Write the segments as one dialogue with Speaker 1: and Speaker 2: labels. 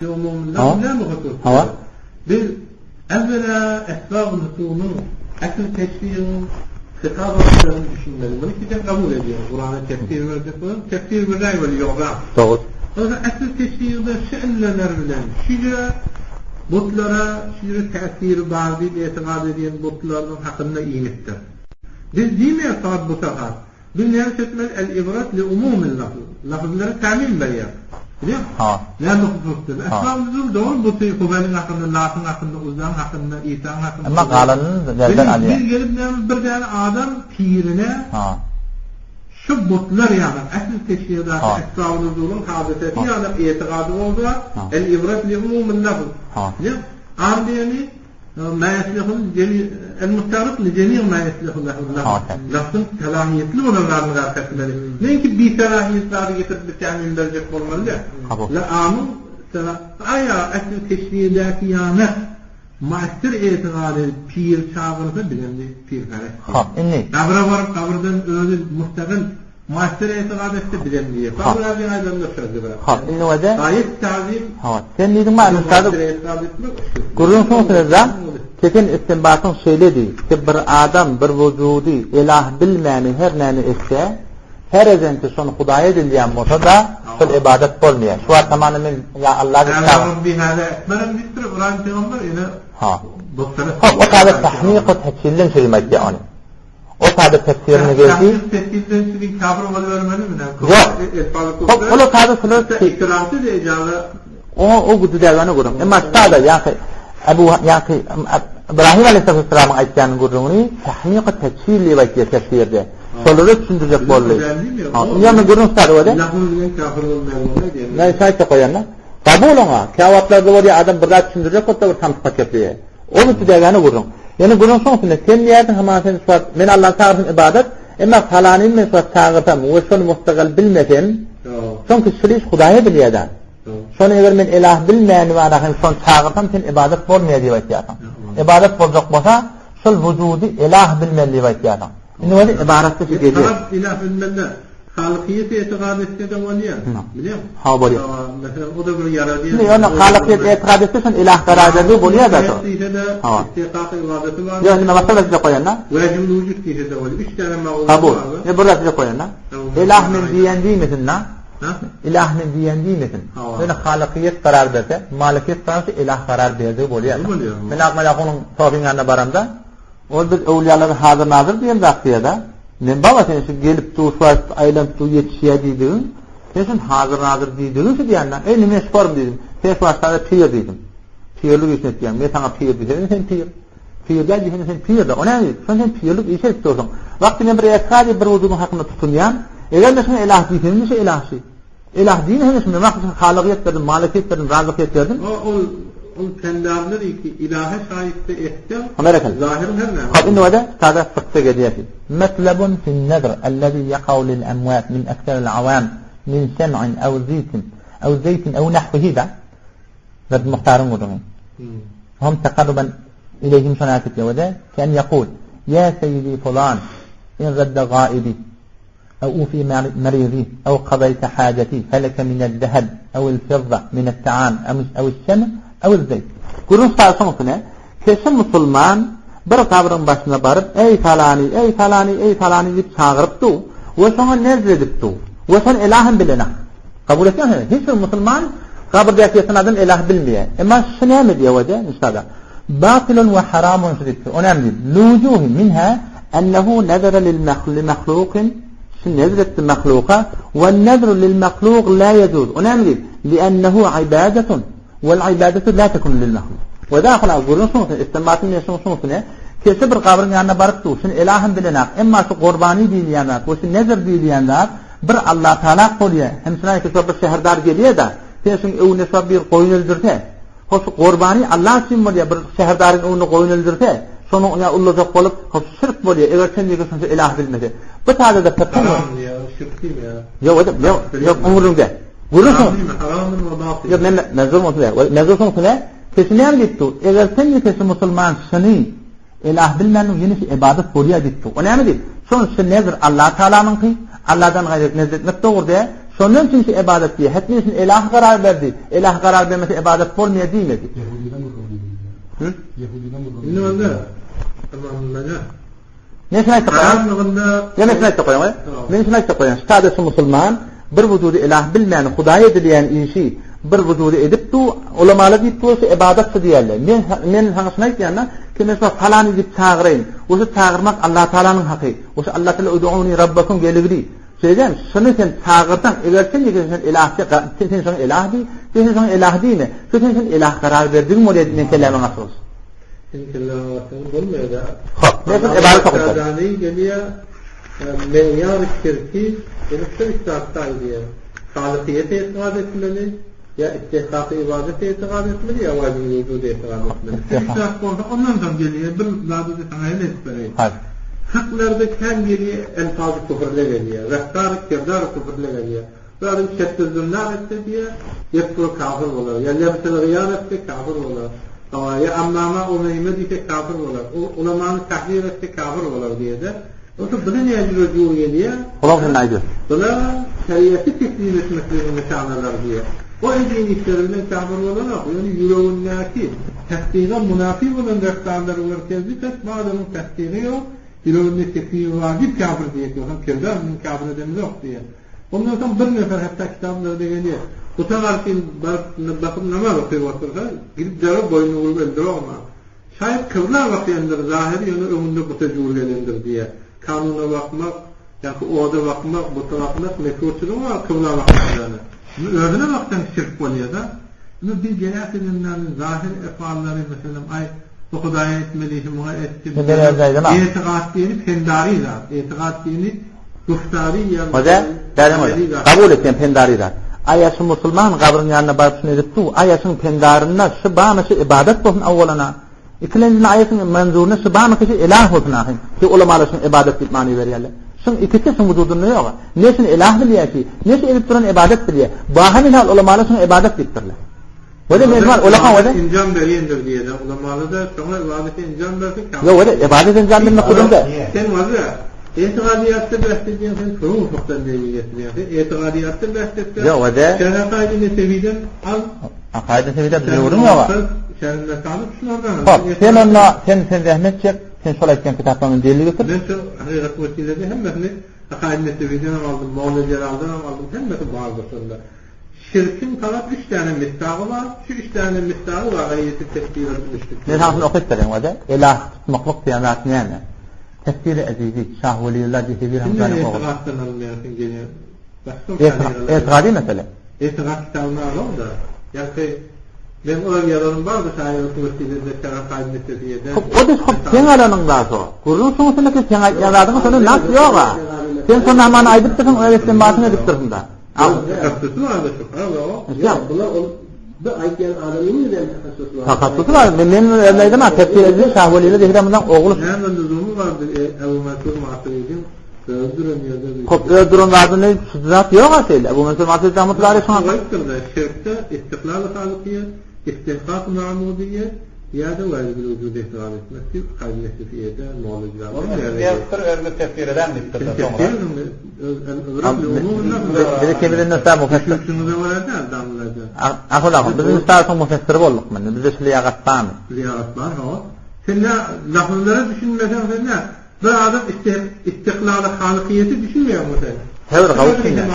Speaker 1: Hawa. Biz äwwela esbab-y nuzulyň, ähli teşrigiň hitap wagtlaryny düşünmeli. Muny ki sen kabul edýäň. Kurana tefsir berjek bolan tefsir berläý weli ýoga.
Speaker 2: Dogry.
Speaker 1: Onsoň ähli teşrigde şu illeler bilen şüje butlara şüje täsiri bar diýip etigat edýän butlarynyň hakynda inipdir. Biz diýmeýäris fakat buta has. Biz näme etmeli? El-ibrat li umumil lafz. Lafzlara ta'mim berýär. Bilýäňmi?
Speaker 2: Ha.
Speaker 1: Näme hususda? Esbab nüzul dogry buty Hubeliň hakynda, Latyň hakynda, Uzzaň hakynda, Isaň hakynda.
Speaker 2: Emma galanyny nerden alýar?
Speaker 1: Biz gelip näme bir däne adam pirine
Speaker 2: Ha.
Speaker 1: şu butlar ýaly ähli teşridaky
Speaker 2: Ha.
Speaker 1: esbab nüzulyň hadysasy
Speaker 2: Ha.
Speaker 1: ýaly etiqady bolsa,
Speaker 2: Ha.
Speaker 1: el-ibrat li umumil lafz.
Speaker 2: Ha.
Speaker 1: Bilýäňmi? Am diýeni Ma ýeslehu el-mustagrib li jemi' ma ýeslehu lehu lafz. Lafzyň salahiýetli bolan zadyny gark etmeli. Neňki bisalahiýet zady getirip bir tämin berjek bolmaly däl. La amyň aýa ähli teşriýedäki ýana muassir etigat edip pir çagyrsa bizem pirperest.
Speaker 2: Hop, indi.
Speaker 1: Gabra baryp gabyrdan özi mustagyl Muassir etigat etse bizem diýýär.
Speaker 2: Hop.
Speaker 1: Sabr abyň aýdanyna söz ber.
Speaker 2: Hop, indi wede.
Speaker 1: Gaýet tazim.
Speaker 2: Hop, sen diýdiň maňa ustad.
Speaker 1: Muassir etigat etmek.
Speaker 2: Gürrüň soň sözde kesen istinbatyň şeýledi ki bir adam bir wujudy elah bilmäni her näme etse, herezen ki şony Hudaý edilýän bolsa-da, şol ybadat bolmaýar. Şu wagt hamana men ýa Allah diýip
Speaker 1: Ýa Rabbi hada ekberem diýipdir Ybraýym pygamber ýene.
Speaker 2: Ha. Hop, o taýda tahmyk we tekfirden çözüm aýtýar ony. O sada tefsirine geldi.
Speaker 1: Tahmyk tefsirden siziň kafir bolubermelimi näme?
Speaker 2: Ýok. Hop, ol sada şular
Speaker 1: itirafy de ijaza.
Speaker 2: O o güdüdägene gürrüň. Emma sada ýa-ki Ebu ýa-ki Ibrahim aleyhisselamyň aýtýan gürrüňini tahmyk tefsir diýip aýtýar tefsirde. Şolary düşündirjek boldy. Ýa-ni gürrüň sada bolýar.
Speaker 1: Lafz bilen kafir bolmaýar diýen.
Speaker 2: Men şaýt goýanda. Kabul oňa. Käwagtlarda bolýar adam bir zat düşündirjek bolsa bir samsyk gepleýär. Ol üstüdägäni gürrüň. Ýöne gürrüň şoň üstünde, sen diýýärsiň hamana sen şu wagt men Allany çagyrsam ybadat, emma palanyny men şu wagt çagyrsam we şony mustagal bilmesem, şoňki şul iş Hudaýa bilýär-dä. Şony eger men elah bilmän wada hem şony çagyrsam sen ybadat bolmaýar diýip aýtýarsyň. Ybadat boljak bolsa, şol wujudy elah bilmeli diýip aýtýarsyň. Indi bolsa ybaratda şu gelýär.
Speaker 1: Talap ilah bilmeli. Halykyýet etigat etse-de bolýar. Bilýäňmi?
Speaker 2: Ha, bolýar.
Speaker 1: Meselem, o-da bir ýaradýan.
Speaker 2: Indi ýöne halykyýet etigat etse şon ilah karar berdi bolýar da şo.
Speaker 1: Diýse-de,
Speaker 2: Ha.
Speaker 1: istihkak ybadaty bar.
Speaker 2: Ýok, indi başga bir size goýanda.
Speaker 1: Wajibul wujud diýse-de bolýar. Üç täne maglumat
Speaker 2: Kabul.
Speaker 1: bar.
Speaker 2: Ne bir size goýanda. Ilah men diýen diýmesin da.
Speaker 1: Ha?
Speaker 2: Ilah men diýen diýmesin. Ýöne halykyýet karar berse, malikiyet karar berse, ilah karar berdi bolýar.
Speaker 1: Bolýar.
Speaker 2: Men Akmal ahunyň sofiň ýanyna baramda, Ol biz öwlüýalara hazyr-nazyr diýen zat diýýär-dä. Men baba sen şu gelip dur, şu wagt aýlanyp dur ýetişýär diýdigiň, sen şuny hazyr-nazyr diýdigiň şu diýende, eý indi men şuparym diýdim. Sen şu wagt sada pir diýdim. Pirlik işini etýäň. Men saňa pir diýsem sen pir. Pir däl diýsem sen pir-de. O näme diýip? Şony sen pirlik iş edip dursuň. Wagty men bir etika diýip bir wujudyň hakynda tutunýan. Eger men şuňa elah diýsem indi şu elah şu. Elah diýme hemişe men wagty halygyýet berdim, malykyýet berdim, razykyýet berdim.
Speaker 1: O ol ol kendarlar ki ilahe şaýytda etseň, zahyr her näme.
Speaker 2: Hop indi wada tada fykda gelýär. Metlebun fin nezr allazi yaqau lil amwat min akthar al awam min sem'in aw zitin aw zeýtin aw nahwihi da. Rab Muhtaryň gürrüňi. Hum taqarruban ileýhim şona aýtýar wada ken yaqul ya sayyidi fulan in radda gaibi Ew ufi merizi ew kazayte hajeti feleke minel-zeheb ewil-fidda minet-taam ewiş-şem ewiz-zeýt. Gürrüň şaşyň üstüne, Keşi musulman bir gabryň başyna baryp, Eý falany, eý falany, eý falany diýip çagyryp dur we şoňa nezr edip dur we şony elah hem bilenak. Kabul etýäňmi? Hiç bir musulman gabyrdäki ýatan adam elah bilmeýär. Emma şu näme diýýär wede nişada? Batylun we haramun şu diýipdir. O näme diýip? Lujuhi minha ennehu nezere lil mahlukin şu nezr etdi mahluka we nezru lil mahluk la yejuz. O näme diýip? Li'ennehu ibadetun wal ibadetu la tekun lil mahluk. We dahila gürrüň şuň istinbatyn ne şuň şuň ne? Kesi bir gabryň ýanyna baryp dur. Şuny elahym bilenak. Emma şu gurbany diýilýän zat we şu nezr diýilýän zat bir Allah Taala bolýar. Hem şuna ki bir şäherdar gelýär-de, sen şuň öwüne şo bir goýun öldürse, Hoş, gurbany Allah üçin bolýar, bir şäherdaryň öňünde goýun öldürse, şonuň ýa ullajak bolup, hoş, şirk bolýar, eger çen ýeke şonça ilah bilmese. Bu taýda-da pytyň.
Speaker 1: Haram diýýär, şirk diýmeýär.
Speaker 2: Ýok, edip, ýok, ýok, ömrüňde. Gürrüň şoň.
Speaker 1: Haram diýme, haramdyr we batyl.
Speaker 2: Ýok, men mezur bolsa däl. Mezur şoň üstüne, keşi näme diýip dur? Eger sen ýeke şu musulman şyny ilah bilmändiň, ýene şu ybadat bolýar diýip dur. O näme diýip? Şoň şu nezr Allah Taalanyňky, Allahdan gaýry nezr etmek dogry däl. Şondan üçin şu ybadat diýýär. Hetmen üçin ilah karar berdi. Ilah karar bermese ybadat bolmaýar diýmedi.
Speaker 1: Ýehudiden gürrüň. Ýehudiden gürrüň. Indi onda tamamlana.
Speaker 2: Men şunu aýtjak bolýan. Men şunu aýtjak bolýan. Men şunu aýtjak bolýan. Şu şu musulman bir wujudy ilah bilmän Hudaý edilýän işi bir wujudy edip du, ulamalar diýip dursa ibadatdy diýerler. Men men saňa şunu aýtýan-da, ki men şo falany diýip çagyraýyn. Oşa çagyrmak Allah Taalanyň haky. Oşa Allah Taala ud'uni rabbakum geligdi. Şeýdem, şuny sen çagyrsaň, eger sen diýseň sen ilah sen sen şoňa ilah diý, sen sen şoňa ilah diýme. Şu sen sen ilah karar berdigiň bolýar men kellämiň açylyş.
Speaker 1: Sen kelläňe bassaň bolmaýar.
Speaker 2: Hop, men sen ibadet okuyar.
Speaker 1: Adamy gelýär, meýar şirki, ýene şu üç zatda aýdýar. Halykyýete itigat etmeli, ýa istihkaky ibadete itigat etmeli, ýa wajib wujuda itigat etmeli. Şu üç zat bolsa ondan soň gelýär, bir zady da saňa hem edip bereýin.
Speaker 2: Hadi.
Speaker 1: Fıklarda kän gelýär, elfazy küfürle gelýär, rehtar kirdar küfürle gelýär. Bir adam şetdüzümler etse diýýär, ýekfur kafir bolar. Ýa lebsel gyýar etse kafir bolar. Hawa, ýa ammama umeýme diýse kafir bolar. U ulamany tahzir etse kafir bolar diýýär-de. Bolsa bile näjüre jur gelýär?
Speaker 2: Olam sen aýdyr.
Speaker 1: Bular şeriaty teslim etmekligiň nyşanalary diýýär. O edýän işleri bilen kafir bolanok, ýöne ýüregindäki tasdyga munafi bolan reftarlary görkezdi, pes bu adamyň tasdygy ýok, ýüreginde teklimi bar diýip kafir diýýär, ýogsam kirdar bilen kafir edemizok diýýär. Ondan soň bir nefer hatda kitaplarda gelýär. Buta garşy baryp bakyp namaz okyp otursa, gidip derrew boýnuny urup öldürogma. Şaýat kybla bakýandyr, zahyry ýöne öňünde buta jür gelendir diýýär. Kanuna bakmak, ýa-ki oda bakmak, buta bakmak mekruhçylygy bar kybla bakmak ýaly. Indi özüne baksaň şirk bolýar-da. Indi biz geläk edenden zahyr efallary meselem aý bu Hudaýa etmeli işi muňa etdi. Etigat diýeni pendary zat. Etigat diýeni Güftary ýa
Speaker 2: Hoja, bäriň hoja. Kabul etýän pendary zat. Aýa şu musulman gabryň ýanyna baryp şuny edip dur, aýa şuň pendarynda şu bamy şu ybadat bolsun awwalana. Ikilenjine aýa şuň manzurynda şu bamy şu ilah bolsun ahyn. Ki ulamalar şuny ybadat diýip many berýärler. Şuň ikisi şuň wujudynda ýok. Ne şuny ilah bilýär ki, ne şu edip duran ybadat bilýär. Baha hal ulamalar şuny ybadat diýipdirler. Weli men bar, ulaka weli.
Speaker 1: Enjam berýändir diýýär. Ulamalar-da şoňa ibadete enjam berse kafir.
Speaker 2: Ýok weli, ibadet enjam bermek gürrüňde.
Speaker 1: Sen weli, etigadyýatda bäht edýän sen furuň fykdan delil getirýän. Sen etigadyýatda bäht etseň.
Speaker 2: Ýok weli.
Speaker 1: Sen akaýdy nesewiden al.
Speaker 2: Akaýdy nesewiden bize gürrüň ýok.
Speaker 1: Sen mesaly şulardan.
Speaker 2: Hop, sen onda sen sen zähmet çek, sen şol aýtýan kitaplaryňdan delil getir.
Speaker 1: Men şu hakykat wesilede hemmesini Akaýdy nesewiden hem aldym, Molla Jelaldan hem aldym, hemmesi bardyr şonda. Şirkiň fakat üç däne misdagy bar, şu üç däne misdagy wagaýyýeti tefsire düşdük.
Speaker 2: Men saňa şuny okyp bereýin wada. Elah tutmaklyk diýen zat näme? Tefsiri Ezizi, Şah Weliullah Jehewi
Speaker 1: Rahmetullah ogly. Etigatdan alynýarsyň gene.
Speaker 2: Etigady mesele.
Speaker 1: Etigat kitabyny alam-da. Ýagny men öz ýazanym bardy şaýyr wesileinde Şeraf Aýdyn Nesefiyede.
Speaker 2: Hop, o da hop seň alanyň zat o. Gürrüň şoň üstünde seň aýtýan zadyň şonda nas ýok-a. Sen şo namany aýdypdyrsyň, öz istinbatyňy edipdirsiň-da.
Speaker 1: Takassusy bardy şu.
Speaker 2: Ýok,
Speaker 1: bular ol bu aýtýan adamyň bilen takassusy bar.
Speaker 2: Takassusy bar. Men men özüm aýdam, tefsir edil Şah Welile Zehramyň ogly.
Speaker 1: Näme lüzumy bardy Ebu Mansur Maturidiň öz duran ýerde.
Speaker 2: Hop, öz duran zadyny şu zat ýok a şeýle. Ebu Mansur Maturidi rahmetullahi aleyh şoňa
Speaker 1: goýupdyr-da, şirkde istiklal halykyýet, istihkak ma'mudiýet, Ýa-da wajibül wujud etiraz etmek diýip, Kazy Nesefiýede, Molla Jabir
Speaker 3: Ýazypdyr, özümiz tefsir eden diýipdirler soňra.
Speaker 2: Bizi kemiden nusga mufessir.
Speaker 1: Düşünişiňize görä däl, damlaja.
Speaker 2: Ahul ahul, biz nusga mufessiri bolduk mende. Bizde şu liýagat barmy?
Speaker 1: Liýagat bar, hawa. Sen nä lafzlara düşünmeseň sen nä? Bir adam istiklaly halykyýeti düşünmeýärmi sen?
Speaker 2: Häzir gawy düşünýän.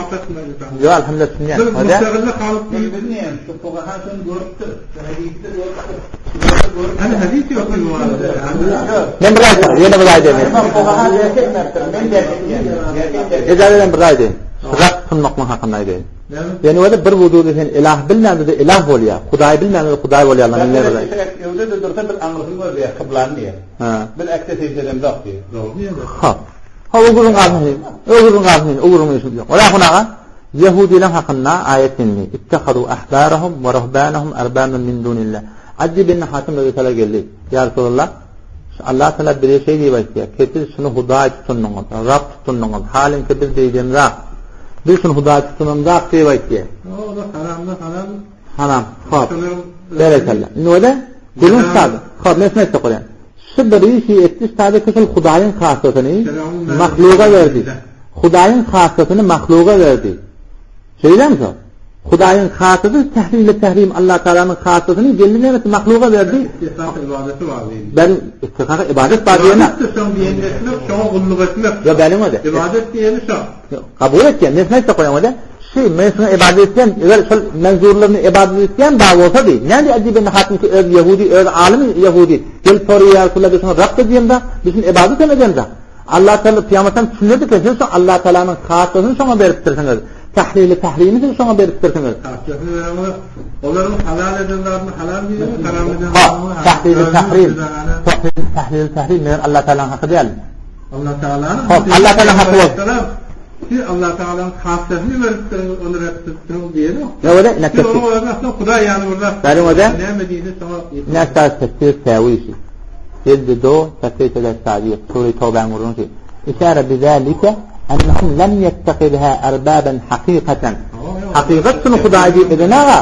Speaker 2: Ýok, alhamdulillah düşünýän.
Speaker 1: Bir mustagilli halyk
Speaker 3: diýip. Bilmeýän, şu fugaha şony görüpdir, şu hadysda görüpdir.
Speaker 1: Hany hadys ýok bu barada.
Speaker 2: Men bir aýtjak, ýene bir aýdaýyn.
Speaker 3: Fugaha derk etmepdir, men derk etýän.
Speaker 2: Ejazet eden bir aýdaýyn. Rab sunmaklyk hakynda aýdaýyn. Ýöne weli bir wujudy sen ilah bilmände-de ilah bolýar. Hudaý bilmände-de Hudaý bolýar. Men näme aýdaýyn?
Speaker 3: Öwde-de dursa biz aňrysyny gözleýär, kyblany diýýär.
Speaker 2: Ha.
Speaker 3: Biz äkde sežde edemzok diýýär.
Speaker 1: Dogry diýýär.
Speaker 2: Ha. Ha, o gürrüň galsyn. O gürrüň galsyn, o gürrüň işimiz ýok. Ola hunaga Ýehudileň hakynda aýat indi. Ittehadu ahbarahum we ruhbanahum arbaban min dunillah. Addi bin Hatim radiyallahu anh geldi. Ýa Resulallah, şu Allah Teala bize şeý diýip aýtýar, ki siz şuny Hudaý tutundyňyz, Rab tutundyňyz, halinki biz beýdemzak. Biz şuny Hudaý tutunamzak diýip aýtýar.
Speaker 1: O da haramda haram.
Speaker 2: Haram. Hop. Berekella. Indi öyle gürrüň şadı. Hop, men şunu aýtjak bolýan. Şu bir işi etdi şadı ki şol Hudaýyň hasasyny mahluga berdi. Hudaýyň hasasyny mahluga berdi. Şeýlemi şo? Hudaýyň hasydy tährim we tährim Allah Tagalanyň hasydyny geldi näme mahluga berdi.
Speaker 1: Istihkak ibadeti bar diýdi.
Speaker 2: Ben istihkak ibadet bar diýene.
Speaker 1: Ibadet şoň diýen etmek, şoňa gulluk etmek.
Speaker 2: Ýa bäliň öde.
Speaker 1: Ibadet diýeni şo.
Speaker 2: Kabul etýän, men şuna aýtjak bolýan öde. Şu men şuna ibadet etýän, eger şol menzurlaryny ibadet etýän bar bolsa diý. Näde Adi bin Hatim ki öz ýehudi, öz alymy ýehudi. Gelip soraýar, Resulullah biz şuna Rab diýemde, biz şuna ibadet hem edemde. Allah Teala Pygamberimiz düşündirdi ki, siz şu Allah Tealanyň hasasyny şoňa beripdirsiňiz. Tahlili tahrimi siz şoňa beripdirsiňiz.
Speaker 1: Hasasyny bereňiz, olaryň halal eden zadyny halal diýýär, haram eden zadyny
Speaker 2: haram. Tahlili tahrim. Tahlili tahrim meger Allah Tealanyň haky däl.
Speaker 1: Allah Tealanyň.
Speaker 2: Hop, Allah Tealanyň haky bol.
Speaker 1: Siz Allah Tealanyň hasasyny beripdirsiňiz, ony rep etdirsiňiz diýeni.
Speaker 2: Ne öyle? Ne
Speaker 1: tefsir? Hudaý ýany burada.
Speaker 2: Bäriň öde.
Speaker 1: Näme diýdi şoňa?
Speaker 2: Ne tefsir täwişi. Jildi do, safhesi 87, Sure-i Tawbäň gürrüňsi. Işara bizalike ennehum lem ýettekizha erbaben hakykaten. Hakykat şuny Hudaý diýip edenaga.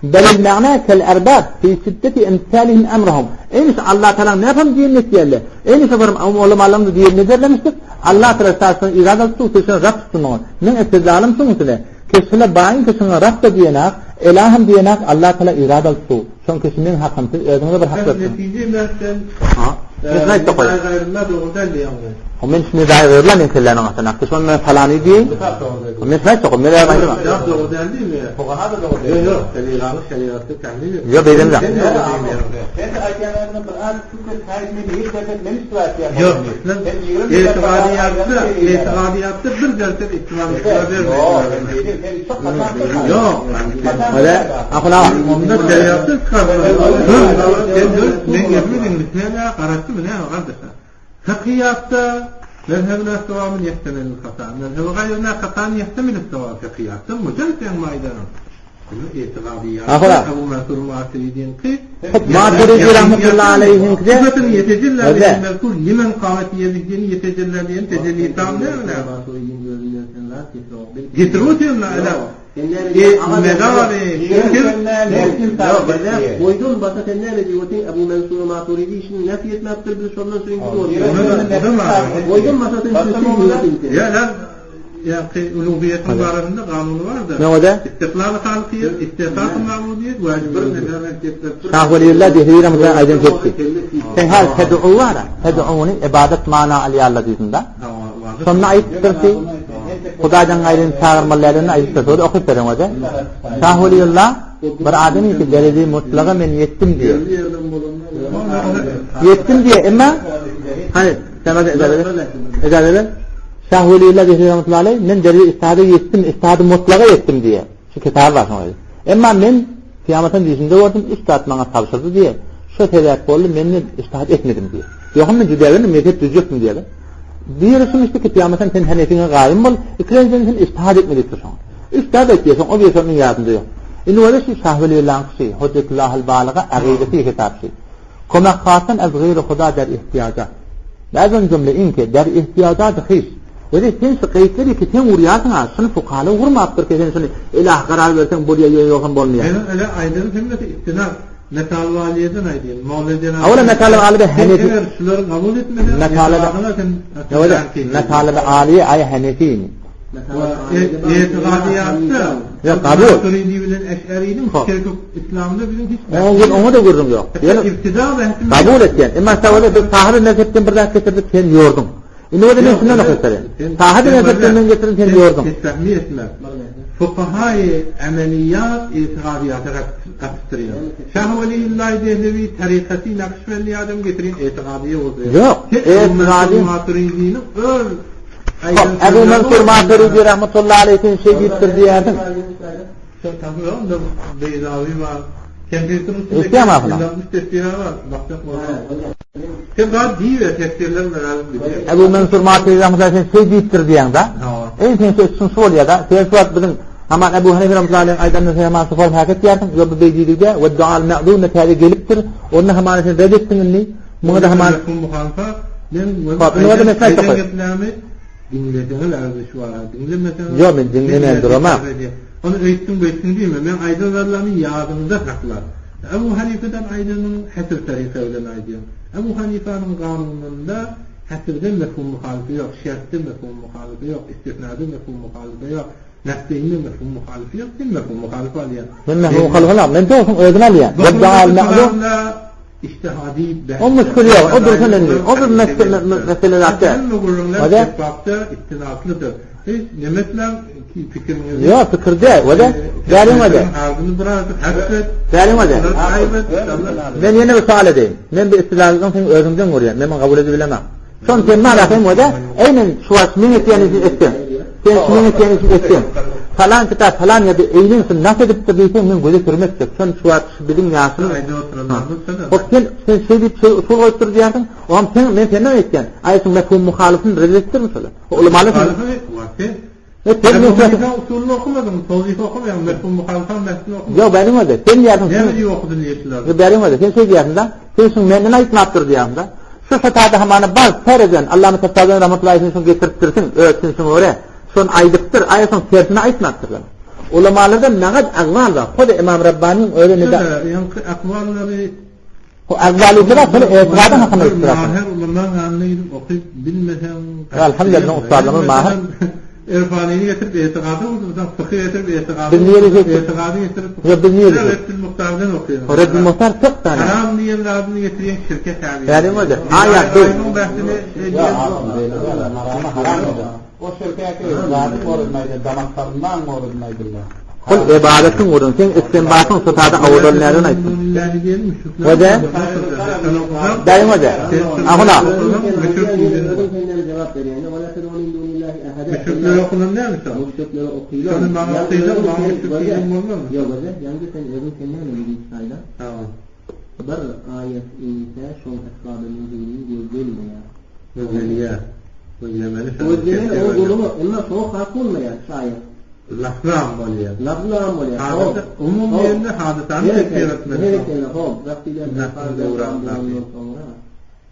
Speaker 2: Belil ma'na kel erbab fi şiddeti imtisalihim emrahum. Eýni Allah Taala ne yapam diýen etýärler. Eýni şo bir ulamalarymyz diýen nederlemişdik. Allah Taala şahsyn irada tutsa şo Rab tutsun. Men istidlalym şuň size. Keşile baýyn keşiňe Rab da diýenak, Elahym diýenak Allah Taala irada tutsu. Şoň kişi meň hakym, siz özüňize bir hak bersin.
Speaker 1: Netije mertden.
Speaker 2: Ha. Men şuna aýtjak bolýan.
Speaker 1: Gaýrynda dogry däl diýýäňmi?
Speaker 2: O men şunu daýy gaýrla men kelläniň astyna. Akdy şony men falany diýeýin. Men şuna aýtjak men özüm aýdamam.
Speaker 1: Ýok dogry däl diýme. Fugaha da dogry däl. Ýok ýok, şerigaly şerigaty tahlil et.
Speaker 2: Ýok beýdemde.
Speaker 3: Sen aýtýanlaryňdan bir az tükür taýyn men ýer derset men üstüne aýtýan.
Speaker 1: Ýok. Etigadyýatda, etigadyýatda bir derset ihtimal bermeýär. Ýok.
Speaker 2: Öyle, akula.
Speaker 1: Onda şeriatda çıkarlar. Sen dur, men gelmedim, sen garaştım, ne kardeşler. Fıkhiyatda mezhebine sawabyn ýehtemel hata. Mezhebi gaýryna hatan ýehtemel sawab fıkhiyatda mujarrad ýaň maýdan.
Speaker 2: Ahora. Maturidi rahmetullahi aleyhiňkide.
Speaker 3: Boýdan başa sen näme diýip Ebu Mansur Maturidi işini nefy etmepdir biz şondan soň Boýdan başa sen
Speaker 1: Ya lan Ýa-ki ulugyýetiň barasynda kanuny bar-da.
Speaker 2: Näme-de?
Speaker 1: Istiklal-y halkyýet, istihkak-y ma'budiýet, wajib bir mezhebe getirip.
Speaker 2: Şah Weliullah Dehlewi rahmetullahi aýdan ketdi. Sen hal ted'u bar, ted'uny ibadat mana alýarlar diýsin-de. Şonda aýdypdyr ki, Hudaýdan gaýryny çagyrmaly däldigini aýdypdyr. Şony okyp beriň öde. Şah Weliullah bir adam ki dereje mutlaga men ýetdim diýýär. Ýetdim diýýär, emma hany sen ejazet ber. Şah Weliullah Dehlewi rahmetullahi aleyh men dereje istihada ýetdim, istihady mutlaga ýetdim diýýär. Şu kitaby bar şoňa. Emma men Kyýamatdan düýşümde gördüm, üç zat maňa tabşyrdy diýýär. Şo sebäp boldy, men ijtihad etmedim diýýär. Ýogsam men jüdägendim, mezhep düzjekdim diýýär. Biri şumyşdy ki, Pygamberem sen Henefiňe gaýym bol, ikilenjiden sen ijtihad etme diýipdir şoňa. Üç zat aýtdy, soň o birisi onuň ýadynda ýok. Indi bolsa şu Şah Weliullanyň kişi, Hujjetullahil Balyga agidesi kitap şu. Kömek hasdan ez gýry Huda der ihtiýaja. Bäzan jümle inki der ihtiýajat hyş. Weli sen şu gaýtleri ki sen urýarsyň-a, şuny fukahalar urmapdyr ki sen şuny ilah karar berseň bolýar ýa ýogsam bolmaýar.
Speaker 1: Meniň öle aýdanym hemmesi istinad. Metalby Alyýeden aýdýan. Molla Jelal.
Speaker 2: Awala Metalby Alyýe Henefi.
Speaker 1: Eger şulary kabul etmeseň,
Speaker 2: Metalby Metalby Alyýe aý Henefimi?
Speaker 1: Etigadyýatda
Speaker 2: Ýok, kabul.
Speaker 1: Maturidi bilen Eş'ariniň şirki İslamda biziň hiç
Speaker 2: Oňa oňa da gürrüň ýok.
Speaker 1: Ýöne ibtida we
Speaker 2: kabul etýän. Emma sawada biz sahyby mezhepden bir zat getirdik, sen ýorduň. Indi bolsa men şundan okyp bereýin. Sahyby mezhepden men getirdim, sen ýorduň.
Speaker 1: Fehmi etme. Fukahaýy ameliýat etigadyýata gatyşdyrýar. Şah Weliullahi Dehlewi tarikaty Nakşbendi adam getirin etigadyýa bolsa.
Speaker 2: Ýok, etigady
Speaker 1: Maturidiniň öz
Speaker 2: Hop, Ebu Mansur Maturidi rahmetullahi aleyh sen şeý diýipdir diýerdiň. Eşitýäňmi ahyna? Ebu Mansur Maturidi rahmetullahi sen şeý diýipdir diýýäň-da. Eý sen şeý şu bolýar-da. Sen şu wagt biziň Haman Ebu Hanife rahmetullahi aleyh aýdanyny sen haman şu form hereket diýersiň. Ýok bu beý diýdi-de, we dual ma'zun täze gelipdir. Onda haman sen red etdiň indi. Muňa da haman
Speaker 1: Men
Speaker 2: Hop, indi bolsa men şeýle tokaý.
Speaker 1: Diňleseňiz arzyş bar, diňlemeseňiz.
Speaker 2: Ýok, men diňlemän duramam.
Speaker 1: Ony öýtdüň, beýtdiň diýme. Men aýdan zatlarymy ýadyňda sakla. Ebu Hanifeden aýdanyň hasr taryka bilen aýdýan. Ebu Hanifanyň kanunynda hasrde mefhum muhalyfa ýok, şertde mefhum muhalyfa ýok, istisnada mefhum muhalyfa ýok. Nefsinde mefhum muhalif ýok, sen mefhum muhalif alýaň.
Speaker 2: Men mefhum muhalif alam, men dogrusyň özüni alýan. Wedda'al ma'lum.
Speaker 1: İçtihadi
Speaker 2: O müşkül ýok, o dursun indi. O bir mesele zat däl.
Speaker 1: Hemme gürrüňler şeffafda istinaslydyr. Hiç nemetler fikiriňizi.
Speaker 2: Ýok, pikir däl. O da däliň o da.
Speaker 1: Agzyny birazjyk hasret.
Speaker 2: Däliň o da. Men ýene bir sual edeýin. Men bu istilalygyň seň özüňden görýän. Men muny kabul edip bilemok. Şony sen maňa hem o-da, eý men şu wagt meň etýän işimi etseň, sen şu meň etýän işimi etseň, falan kitap falan ýerde eýleň şuny nas edipdir diýseň, men göze sürmekjek. Şony şu wagt şu biziň ýaşyny Hop sen sen şeý diýip şeý usul goýupdyr diýýärsiň, oňam sen men senden aýtýan. Aý şuň mefhum muhalyfyny red edipdirmi şolar? Ulamalar
Speaker 1: sen
Speaker 2: E sen
Speaker 1: men sen usulyny okamadyň, tawzih okamaýaň, mefhum muhalyfam mäsini okamadyň.
Speaker 2: Ýok, bäriň özi. Sen diýýärsiň.
Speaker 1: Näme diýip okudy diýýärler.
Speaker 2: Ýok, bäriň özi. Sen şeý diýýärsiň-de. Sen şuny menden aýtmapdyr diýýärsiň-de. Şu şatada hamana bar, sereden, Allama Taftazan rahmetullahi alayhi şuny getiripdirsiň, öz düşünişiňe görä. Şony aýdypdyr, aý soň tersini aýtmapdyrlar. Ulamalarda nagad agwal bar. Hode Imam Rabbaniň özi nida.
Speaker 1: Ýaňky akwallary
Speaker 2: Bu agwaly da şol etigadyň hakynda aýdypdyr.
Speaker 1: Mahir ulamaň ýanyna gidip okyp bilmeseň.
Speaker 2: Alhamdulillah ussatlarymyz mahir.
Speaker 1: Irfanyny getirip etigada uydursaň, fykhy getirip etigada.
Speaker 2: Biz niýe
Speaker 1: etigady getirip.
Speaker 2: Ýok biz niýe
Speaker 1: Reddül Muhtardan okaýar.
Speaker 2: Reddül Muhtar fykh tane.
Speaker 1: Haram diýen zadyny getirýän şirke tabi.
Speaker 2: Bäri boldy. Aýat dur.
Speaker 4: O şirke zady gorulmaýdy, damak salynman gorulmaýdy.
Speaker 2: Kul ibadatyň gurun, sen istinbatyň şu tada awdal näden aýtdyň? Wede? Daýyň wede? Ahuna.
Speaker 1: Müşrikler okunan näme şo?
Speaker 3: Müşrikler okylar.
Speaker 1: Şony maňa okylar, maňa müşrik diýen bolmazmy?
Speaker 3: Ýok, wede, ýaňky sen özüň sen näme diýip saýla?
Speaker 1: Tamam.
Speaker 3: Bir aýat inse şoň esbaby nuzulini gözlenmeýär.
Speaker 1: Gözlenýär. Gözlemeli.
Speaker 3: Gözlemeli o guluňa, emma şoňa has bolmaýar şu aýat.
Speaker 1: Lafzam bolýar.
Speaker 3: Lafzam bolýar.
Speaker 1: Hadysa, umum diýende hadysany tekfir etmeli.
Speaker 3: Berekella, hop, Rabbiden soňra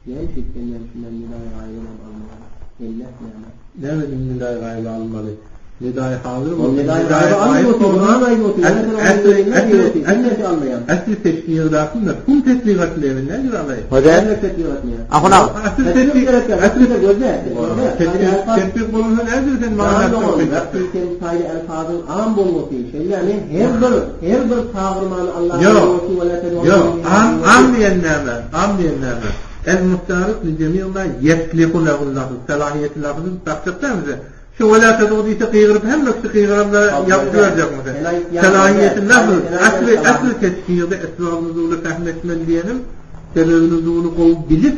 Speaker 3: näme şeýtenden şundan nidaý gaýyby hem almaly. Ellek näme?
Speaker 1: Näme diýip nidaý gaýyby almaly? Nidaý hazyr
Speaker 3: bolsa, nidaý gaýyp
Speaker 1: Asly teşbihdäki mefhum tetbigat bilen näme alaý?
Speaker 2: Hoja. Ahuna.
Speaker 1: Asly tetbik asly gözle. Tetbik bolmasa näme sen maňa
Speaker 3: Sen saýly elfazyň am bolmasy, şeýle her bir her bir çagyrmany Allah
Speaker 1: Ýok. Ýok. Am am diýen näme? Am diýen näme? El mustarik li jemi' ma yeslihu lahu lafz. Salahiyeti lafzy bakjak dälmi? Şu wela ted'u diýse gygyryp hemme kişi gygyranlara ýazyp berjekmi? Selahiýeti lafz, asly asly teşhirde esbab nuzuly fehm etmeli diýenim, sebebi nuzuly gowy bilip,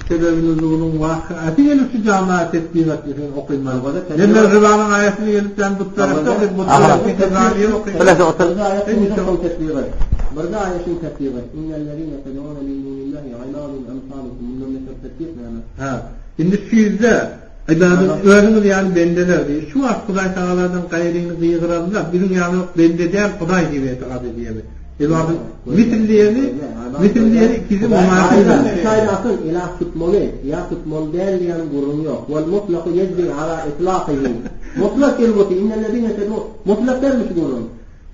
Speaker 1: sebebi nuzulyň wakyasy gelip şu jama tetbik etmesini okymaly. Men men ribanyň aýatyny gelip sen butperestde okyp, butperestde tezaniýe okyp.
Speaker 2: Bilese otur.
Speaker 3: Birde aýatyň tetbigi. Innellezine ted'une min dunillahi ibadun emsalukum. Mundan beter tetbik näme?
Speaker 1: Ha. Indi şu ýüzde Ybadyň özüňiz ýaly bendeler diýip, şu wagt Hudaý Tagaladan gaýryny gygyranlar, biziň ýaly bende däl, Hudaý diýip etikat edýärler. Ybadyň misl diýeni, misl diýeni ikisi mynasyp.
Speaker 3: Şaýlasyn, ilah tutmaly, ýa tutmaly däl diýen gürrüň ýok. Wal mutlaku yejri ala itlaqihi. Mutlak elbeti, innellezine ted'u, mutlak dälmi şu gürrüň?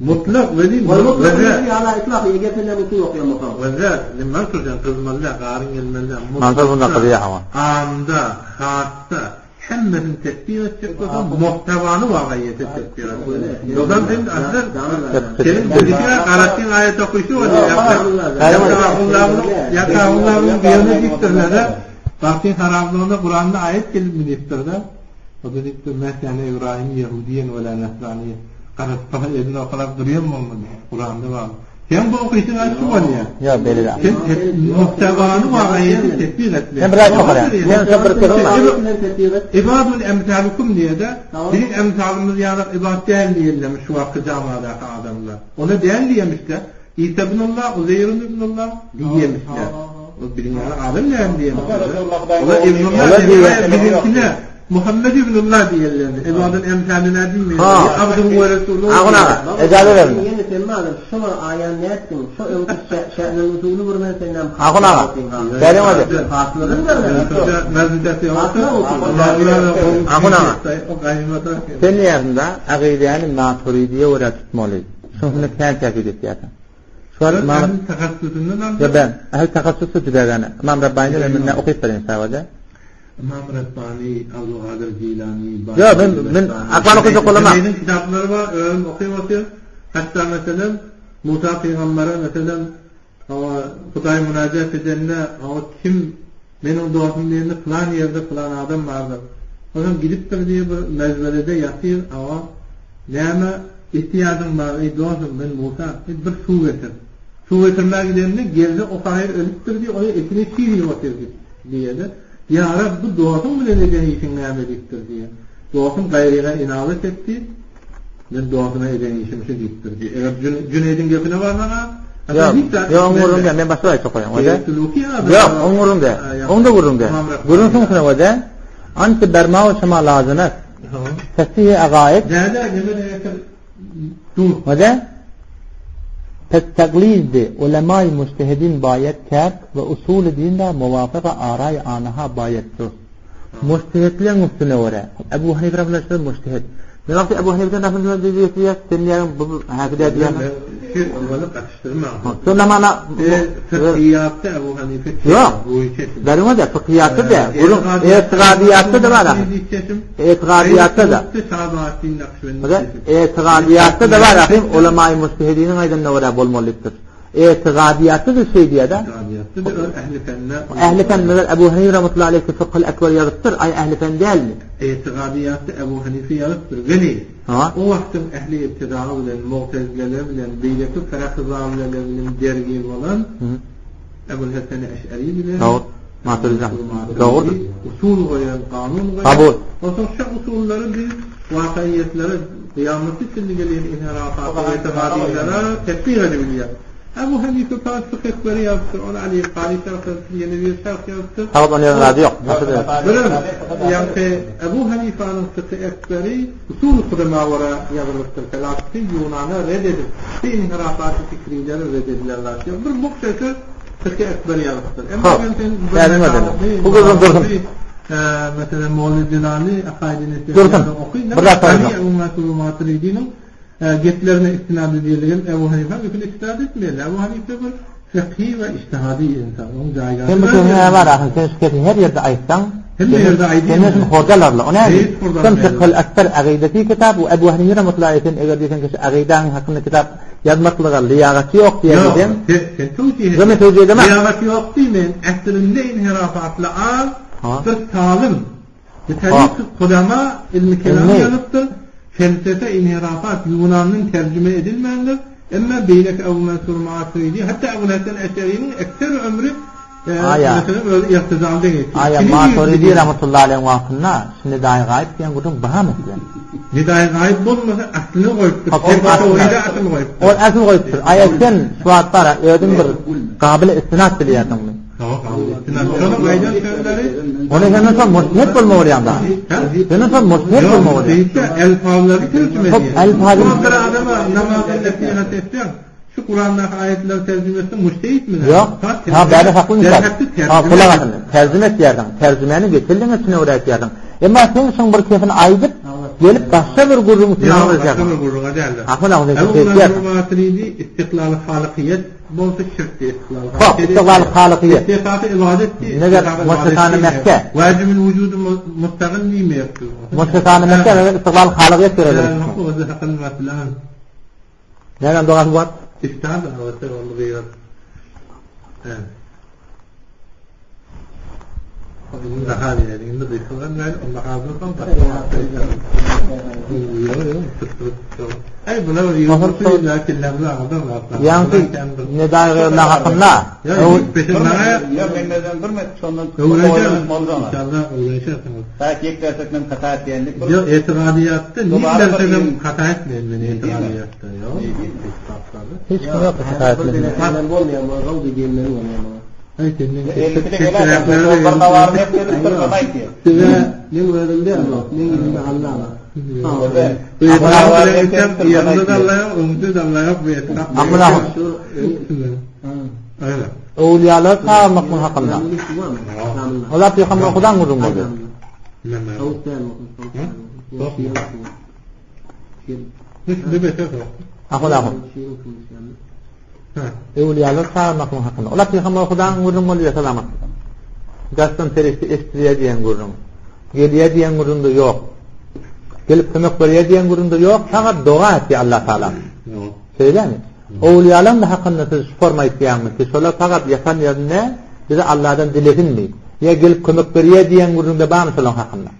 Speaker 1: Mutlak weli
Speaker 3: Wal mutlaku yejri ala itlaqihi, eger sen näme üçin okýan bolsaň.
Speaker 1: Wezat, nima turjan gyzmaly däl, garyň gelmeli däl.
Speaker 2: Mansur bunda gyzýar hawa.
Speaker 1: Amda, hasda hemmesini tetbik etjek bolsaň, muhtewany wagaýete tetbik etmeli. Ýogsam sen asly seniň bilişiňe garaşyň aýat okyşy bolýar. Ýa-da diýeni diýipdirler-de, Bagtyň haraplygyna Kuranda aýat gelipmi diýipdir-de. O-da diýipdir, Mä käne Ibrahim ýehudiýen we lä nasraniýen. Garaz, pahyr elini okalap durýan bolmaly, Kuranda bar. Seň bu okyşyň aýt şu bolýar.
Speaker 2: Ýok, beýle däl.
Speaker 1: Sen muhtewany wagaýeti tetbik etme.
Speaker 2: Sen bir aýat okarýaň. Sen şo bir söz bar.
Speaker 1: Ibadun emsalukum diýýär-de, biziň emsalymyz ýaly ibad däl diýenlermiş şu wagtky jamadaky adamlar. Ona däl diýemişler. Isa ibnullah, Uzeýr ibnullah diýemişler. O biziň ýaly adam däl diýemişler. Olar ibnullah diýýär, biziňkine Muhammed ibnullah diýenlermiş. Ibadun emsalina diýmeýär. Abduhu we resuluhu.
Speaker 2: Ahun aga, ejaza beriň.
Speaker 3: Ýene sen madem şu bir aýan nätdiň? Şu öňki şä'nül usuly bir men senden
Speaker 2: Ahun aga, beriň hadi. Ahun aga. Sen diýýärsiň-de, agydäni Maturidiýe görä tutmaly. Şunuň kän täkit etýärsiň. Şu wagt
Speaker 1: Imam tahassusyndan
Speaker 2: aldy. Ben, ähli tahassusy düzägäne. Imam Rabbani bilen men okyp berin saýada.
Speaker 1: Ymam Rabbani, Abdulgadyr Jilani,
Speaker 2: Ýok, men men aklany okajak bolamok.
Speaker 1: Jüneýdiň kitaplary bar, özüm okyp otyryn. Hatda meselem, Musa pygambere meselem, hawa, Hudaý munajat edende, hawa, kim meniň dostum diýende, pylan ýerde pylan adam bardyr. Onsoň gidipdir diýip bir mezberede ýatyr, hawa, näme ihtiýajyň bar, eý dostum, men Musa, bir suw getir. Suw getirmäge gidende, gelse o pahyr ölüpdir diýip, onuň etini çig iýip otyr diýip. Diýýär-de, Ýa Reb, bu dostuň bilen eden işiň näme diýipdir diýýär. Dostum gaýryga inabat etdi, Men dostuma eden işim şu diýipdir diýýär. Eger Jüneýdiň gepine barsaň-a,
Speaker 2: Ýok, ýok, oň gürrüň däl, men başga aýtjak bolýan, o-da. Ýok, oň gürrüň däl. Oň-da gürrüň däl. Gürrüň şuň o-da. Ançe berma we şema lazym es. Tesihi agaid.
Speaker 1: Däde, neme diýersiň? Dur.
Speaker 2: O-da. Pes taglizdi ulemai mujtehidin baýet kerd we usuly din ra muwafyga araý anaha baýet dur. Mujtehidleň üstüne görä. Ebu Hanife rahmetullah aleyh mujtehid. Ne wagty Ebu Hanife rahmetullah aleyh diýýär, sen diýýäň bu häki däl diýýär.
Speaker 1: Şu ony gatyşdyrma.
Speaker 2: Şonda mana
Speaker 1: fıkhiyatda Ebu Hanife
Speaker 2: Ýok. Beriň da fıkhiyatda da. Gürrüň etigadiyatda da bar. Etigadiyatda da. Etigadiyatda da bar ahim ulama-i mujtehidiniň aýdanyna görä bolmaly diýipdir. Etigadiyatda da şeý diýýär-de.
Speaker 1: Etigadiyatda da ol ehli fenne.
Speaker 2: Ehli fen meger Ebu Hanife rahmetullahi aleyh fıkhul ekber ýazypdyr, aý ehli fen dälmi?
Speaker 1: Etigadiyatda Ebu Hanife ýazypdyr. Weli o wagtyň ehli ibtidagy bilen, mugtezileler bilen, beýleki firaky zalleler bilen dergir bolan Ebul Heseni Eş'eri bilen
Speaker 2: Dogry. Maturidi. Dogrudyr.
Speaker 1: Usul goýan, kanun goýan.
Speaker 2: Kabul.
Speaker 1: Onsoň şu usullary biz wakyýetlere, kyýamata çenli gelýän inhirafata, etigadylara tetbik edebilýär. Ebu Hanife Fas fykh ekberi ýazypdyr, ony Aly Kary şerh ýazypdyr, ýene biri şerh ýazypdyr.
Speaker 2: Sabab ony ýazan zady ýok.
Speaker 1: Birem, ýagny Ebu Hanifanyň fykh ekberi usul-y kudema görä ýazylypdyr. Felasifi Ýunana red edip, şu inhirafaty fikrileri red edilen zat ýok. Bir muhtesir fykh ekber ýazypdyr. Emma
Speaker 2: Hop, täzin mesele. Bu gürrüň dursun.
Speaker 1: Meselem, Molla Jelali Akaýdy
Speaker 2: Dursun. Bir zat sorajak.
Speaker 1: Ebu Mansur Maturidiniň geplerine istinad edilgen Ebu Hanife gepine istinad etmeýär. Ebu Hanife bir fykhy we ijtihadi insan. Onuň jaýgahy.
Speaker 2: Sen bu sözüňe näme bar ahyn? Sen şu kepi her ýerde aýtsaň,
Speaker 1: Hemme ýerde aýdýan.
Speaker 2: Senden şuny hordalarlar. O näme? Sen Fikhul Ekber agidesi kitap we Ebu Hanife rahmetullahi aleyh sen eger diýseň ki şu agidaň hakynda kitap ýazmaklyga liýagaty ýok diýer diýseň.
Speaker 1: Sen sen tewjih et.
Speaker 2: Ýok men tewjih edemok.
Speaker 1: Liýagaty ýok diýmen. Aslynda inhirafatly az bir talim. Bir taryh kudama ilmi kelam ýazypdyr. Felsefe inhirafat Ýunandan terjime edilmändir. Emma beýleki Ebu Mansur Maturidi hatda Ebu Hasan Eşeriniň ekser ömri
Speaker 2: Aýa.
Speaker 1: Meselem özi ygtydalda geçdi.
Speaker 2: Aýa Maturidi rahmetullahi aleyhiň wagtynda şu Nidaýy Gaýyp diýen gürrüň bar meselem.
Speaker 1: Nidaýy Gaýyp bolmasa aslyny goýupdyr.
Speaker 2: Ol
Speaker 1: asyl goýupdyr.
Speaker 2: Ol asyl goýupdyr. Aýa sen şu wagt bar özüň bir gabyl istinad bilýärsiňmi?
Speaker 1: Hawa gabyl istinad. Şonuň aýdan sözleri
Speaker 2: Ony sen soň mujtehid bolmaly bolýaň da. Sen soň mujtehid bolmaly bolýaň.
Speaker 1: Beýtde elfazlary terjime edýär.
Speaker 2: Elfazy
Speaker 1: bir adama namazda nesihat etseň Şu Kurandaky aýatlary terjime etseň mujtehitmi?
Speaker 2: Ýok. Ha, bäri hakly misal. Ha, gulak asyň. Terjime etýärdiň. Terjimäni getirdiň içine görä etýärdiň. Emma sen şoň bir kefini aýdyp, gelip başga bir gürrüň üstüne
Speaker 1: Ýok, başga bir gürrüňe däldir.
Speaker 2: Ahun ahun
Speaker 1: sen şeýtýärsiň. Maturidi istiklaly halykyýet bolsa şirkdi istiklaly
Speaker 2: halykyýet. Hop, istiklaly halykyýet.
Speaker 1: Istifasy ibadet diýip.
Speaker 2: Meger muşrikany Mekke.
Speaker 1: Wajibül wujudy mustagyl diýmeýär.
Speaker 2: Muşrikany Mekke istiklaly halykyýet görerler. Näme dogasy bar?
Speaker 1: Istan da oldu gyýat. Indi daha diýeli, indi gyýylan men onda hazır soň Ay bular ýurtda lakinler adam
Speaker 2: Ýaňky ne daýgy hakynda.
Speaker 4: Ya men bir met şondan
Speaker 1: İnşallah öwrenişersiňiz.
Speaker 4: Saat ýek dersek men hata etýänlik.
Speaker 1: Ýok, etigadyýatda ne dersem hata etmeýän men etigadyýatda. Ýok.
Speaker 2: Hiç kim ýok hata etmeýän.
Speaker 3: Men bolmaýan, bu gawdy diýenler bolýar maňa.
Speaker 1: Aý senden
Speaker 3: Size men özüm däl, men ýüzümde Allah bar.
Speaker 1: Bu etigadyýatda ýerinde de Allah ýok, öňünde de Allah ýok bu etigat.
Speaker 2: Amına. Öwlüýalar çagyrmaklyk hakynda. Olar pygamber Hudaň gürrüň boldy. Ahun ahun. Öwlüýalar çagyrmaklyk hakynda. Olar pygamber Hudaň gürrüň boldy salamat. Daşdan perişde eşdilýär diýen gürrüň. Gelýär diýen gürrüň-de ýok. Gelip kömek berýär diýen gürrüň-de ýok. Saňa doga etýär Allah Taala. Şeýlemi? Owliýalaryň hakynda siz şu forma aýtýaňmy ki, şolar fakat ýatan ýerinde bize Allahdan dilesin diýip, ýa gelip kömek berýär diýen gürrüň-de barmy şolaryň hakynda?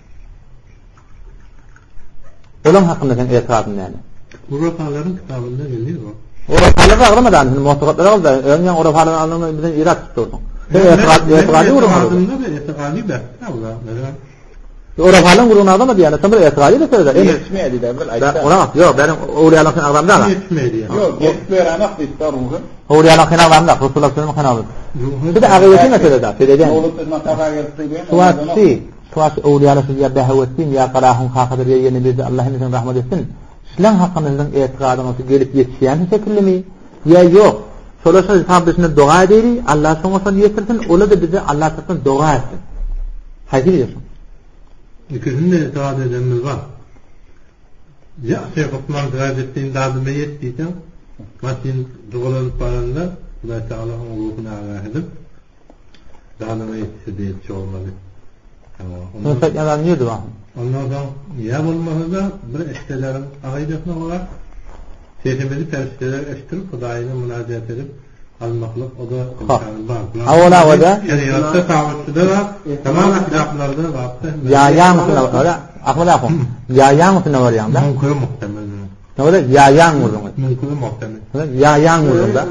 Speaker 2: Olaň hakynda seň etigadyň näme?
Speaker 1: Urafalaryň kitabynda gelýär o.
Speaker 2: Urafalar agramada, indi mu'tagatlar agramada, öň ýaň urafalar alnyň bizden irad tutup dursuň. Sen etigat etigady gürrüň aldyň.
Speaker 1: Etigadynda da etigady berkde olar. Meselem
Speaker 2: Urafalaryň gürrüňini agzama diýýär, sen bir etigady de söyle.
Speaker 4: Ýetişmeýär diýdi, bir aýtsa.
Speaker 2: Ora, ýok, benim owliýalaryň sen agramda.
Speaker 1: Ýetişmeýär diýýär.
Speaker 4: Ýok, gelip berenok diýdi ruhy.
Speaker 2: Owliýalaryň sen agramda, Resulullah sallallahu aleyhi ve sellem. Bu da agyýeti meselede, söyleden.
Speaker 4: Mowlud Makafa gelip duýdy.
Speaker 2: Suwatçy, Tuwaş öwlüýalar siz ýa Behewetdin, ýa Garahun kakadyr ýa ýene birde Allah hemmesine rahmat etsin. Şilaň hakynda siziň etigadyňyz gelip ýetişýän şekillimi ýa ýok? Şolar şol hesap düşünip doga edeýli, Allah şoňa şony ýetirsin, ola-da bize Allah tarapdan doga etsin. Haýsy biri şo?
Speaker 1: Ikisini de etigat edenimiz bar. Ýa Şeýh Osman Sirajetdin dadyma ýet diýseň, maşyn jygylanyp baranda Hudaý Tagala oň ruhuny agah edip, Dadyňa ýetişse diýilçi bolmaly.
Speaker 2: Ondan soň ýazan nirde bar?
Speaker 1: Ondan soň ýa bolmasa-da bir eşdeleriň agydasyna görä sesimizi perişdeler eşdirip Hudaýyna mynajat edip almaklyk o-da imkany bar.
Speaker 2: Awala oda
Speaker 1: Şerigatda sabitçide bar, tamam ahlaklarda bapda.
Speaker 2: Ýa ýaňsyna bar, Ahmet ahun. Ýa ýaňsyna barýaňda.
Speaker 1: Mümkin muhtemel.
Speaker 2: Näme ýa ýaň gürrüňi.
Speaker 1: Mümkin muhtemel.
Speaker 2: Ýa ýaň gürrüňde.